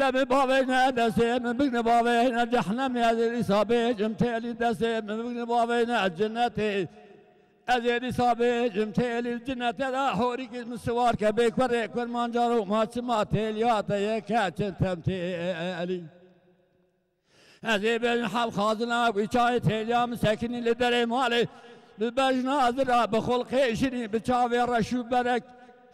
Lê min bavê ne destê min bigni bavê ne cehnemê ez ê dîsa bêjim têlî, destê min bigni bavê ne cinetê. Ez ê dîsa bêjim têlî, cinete de horîkî min siwar ke bê kurê kurmancar û ma çima têliya te yeke çin tem têlî. Ez ê bêjim heb xazina wî çayê têliya min sekinî li derê malê. Bi bejna zira bi xulqê şirîn bi çavê reş û berek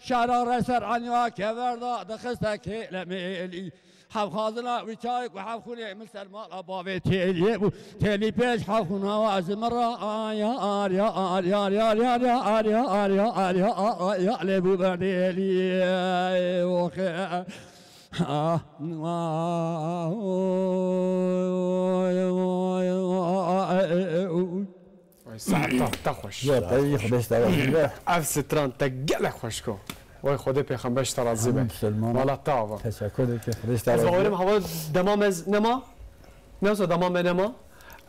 şara re ser eniya keverda dixiste kêlemêlî. Heb xazina wî çayê ku heb xûnê min ser mala bavê têliyê bû. Têlî pêş heb xûna wa ji min re aya arya arya arya arya arya arya arya arya arya lê bû berdêliyê oxe. Ah, ah, oy, oy, oy, oy. Vay, saet te, te xweş. Ya, te yî xweş te razî be. Ev stran te gelek xweş ko. Vay, Xwedê pêxember ji te razî be. Amin, Selman. Wala te ava. Teşekkür ederim, Xwedê ji te razî be. Ez bawerim hava dema me ez nema. Ne wisa dema me nema.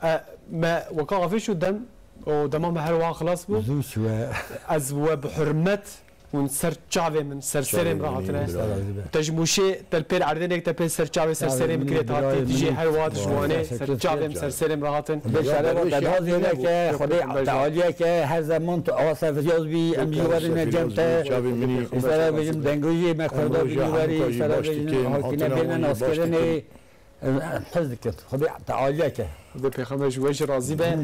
E, me weka avê şû dem, û dema me her wiha xilas bû. Zû çû we. Ez we bi hurmet Hûn ser çavê min, ser serê min re hatine. Te ji Mûşê, te li pêr erdênek, te pê ser çavê, ser serê min kirê, te hatî dijî her wiha ji Wanê, ser çavê min, ser serê min re hatin. Bê şere ve te naz nêneke, Xwedê tealiyeke, her zeman tu ava serfiryaz bî, em jî werine cem te. Îsara bêjim dengojê me xweda bî werî, îsara bêjim hakîne bêne naskirinê. Em hez dikin. Xwedê tealiyeke. Xwedê pêxember ji we jî razî be.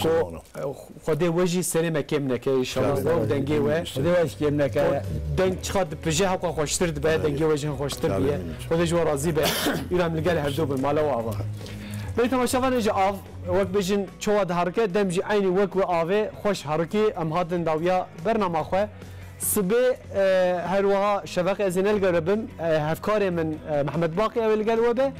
Ku, e, Xwedê we jî serê me kêm neke, înşallah, we û dengê we. Xwedê we jî kêm neke. Deng çiqa dipije, hewqa xweştir dibe, dengê we jî hin xweştir diye. Xwedê ji we razî be. Îro em li gel hevdu bin, mala we ava. Belê temaşevanê ji av, wek bêjin, çawa diherike, dem jî eynî wek wê avê xweş herikî, em hatin dawiya bernama xwe. Sibê, e, her wiha şevaqê ez ê ne li gel we bim, e, hevkarê min, e, Mehmet Baqî ew ê li gel we be.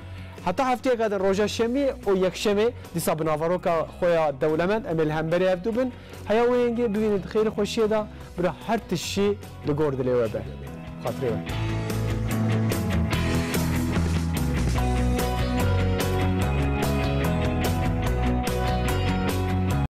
Heta hefteyeke din roja şemî û yekşemê dîsa bi naveroka xwe ya dewlemend em ê li hemberî hevdû bin. Heya wê yengê bibînin di xêr û xweşiyê de, bira her tişt jî li gor dilê we be. Xatirê we.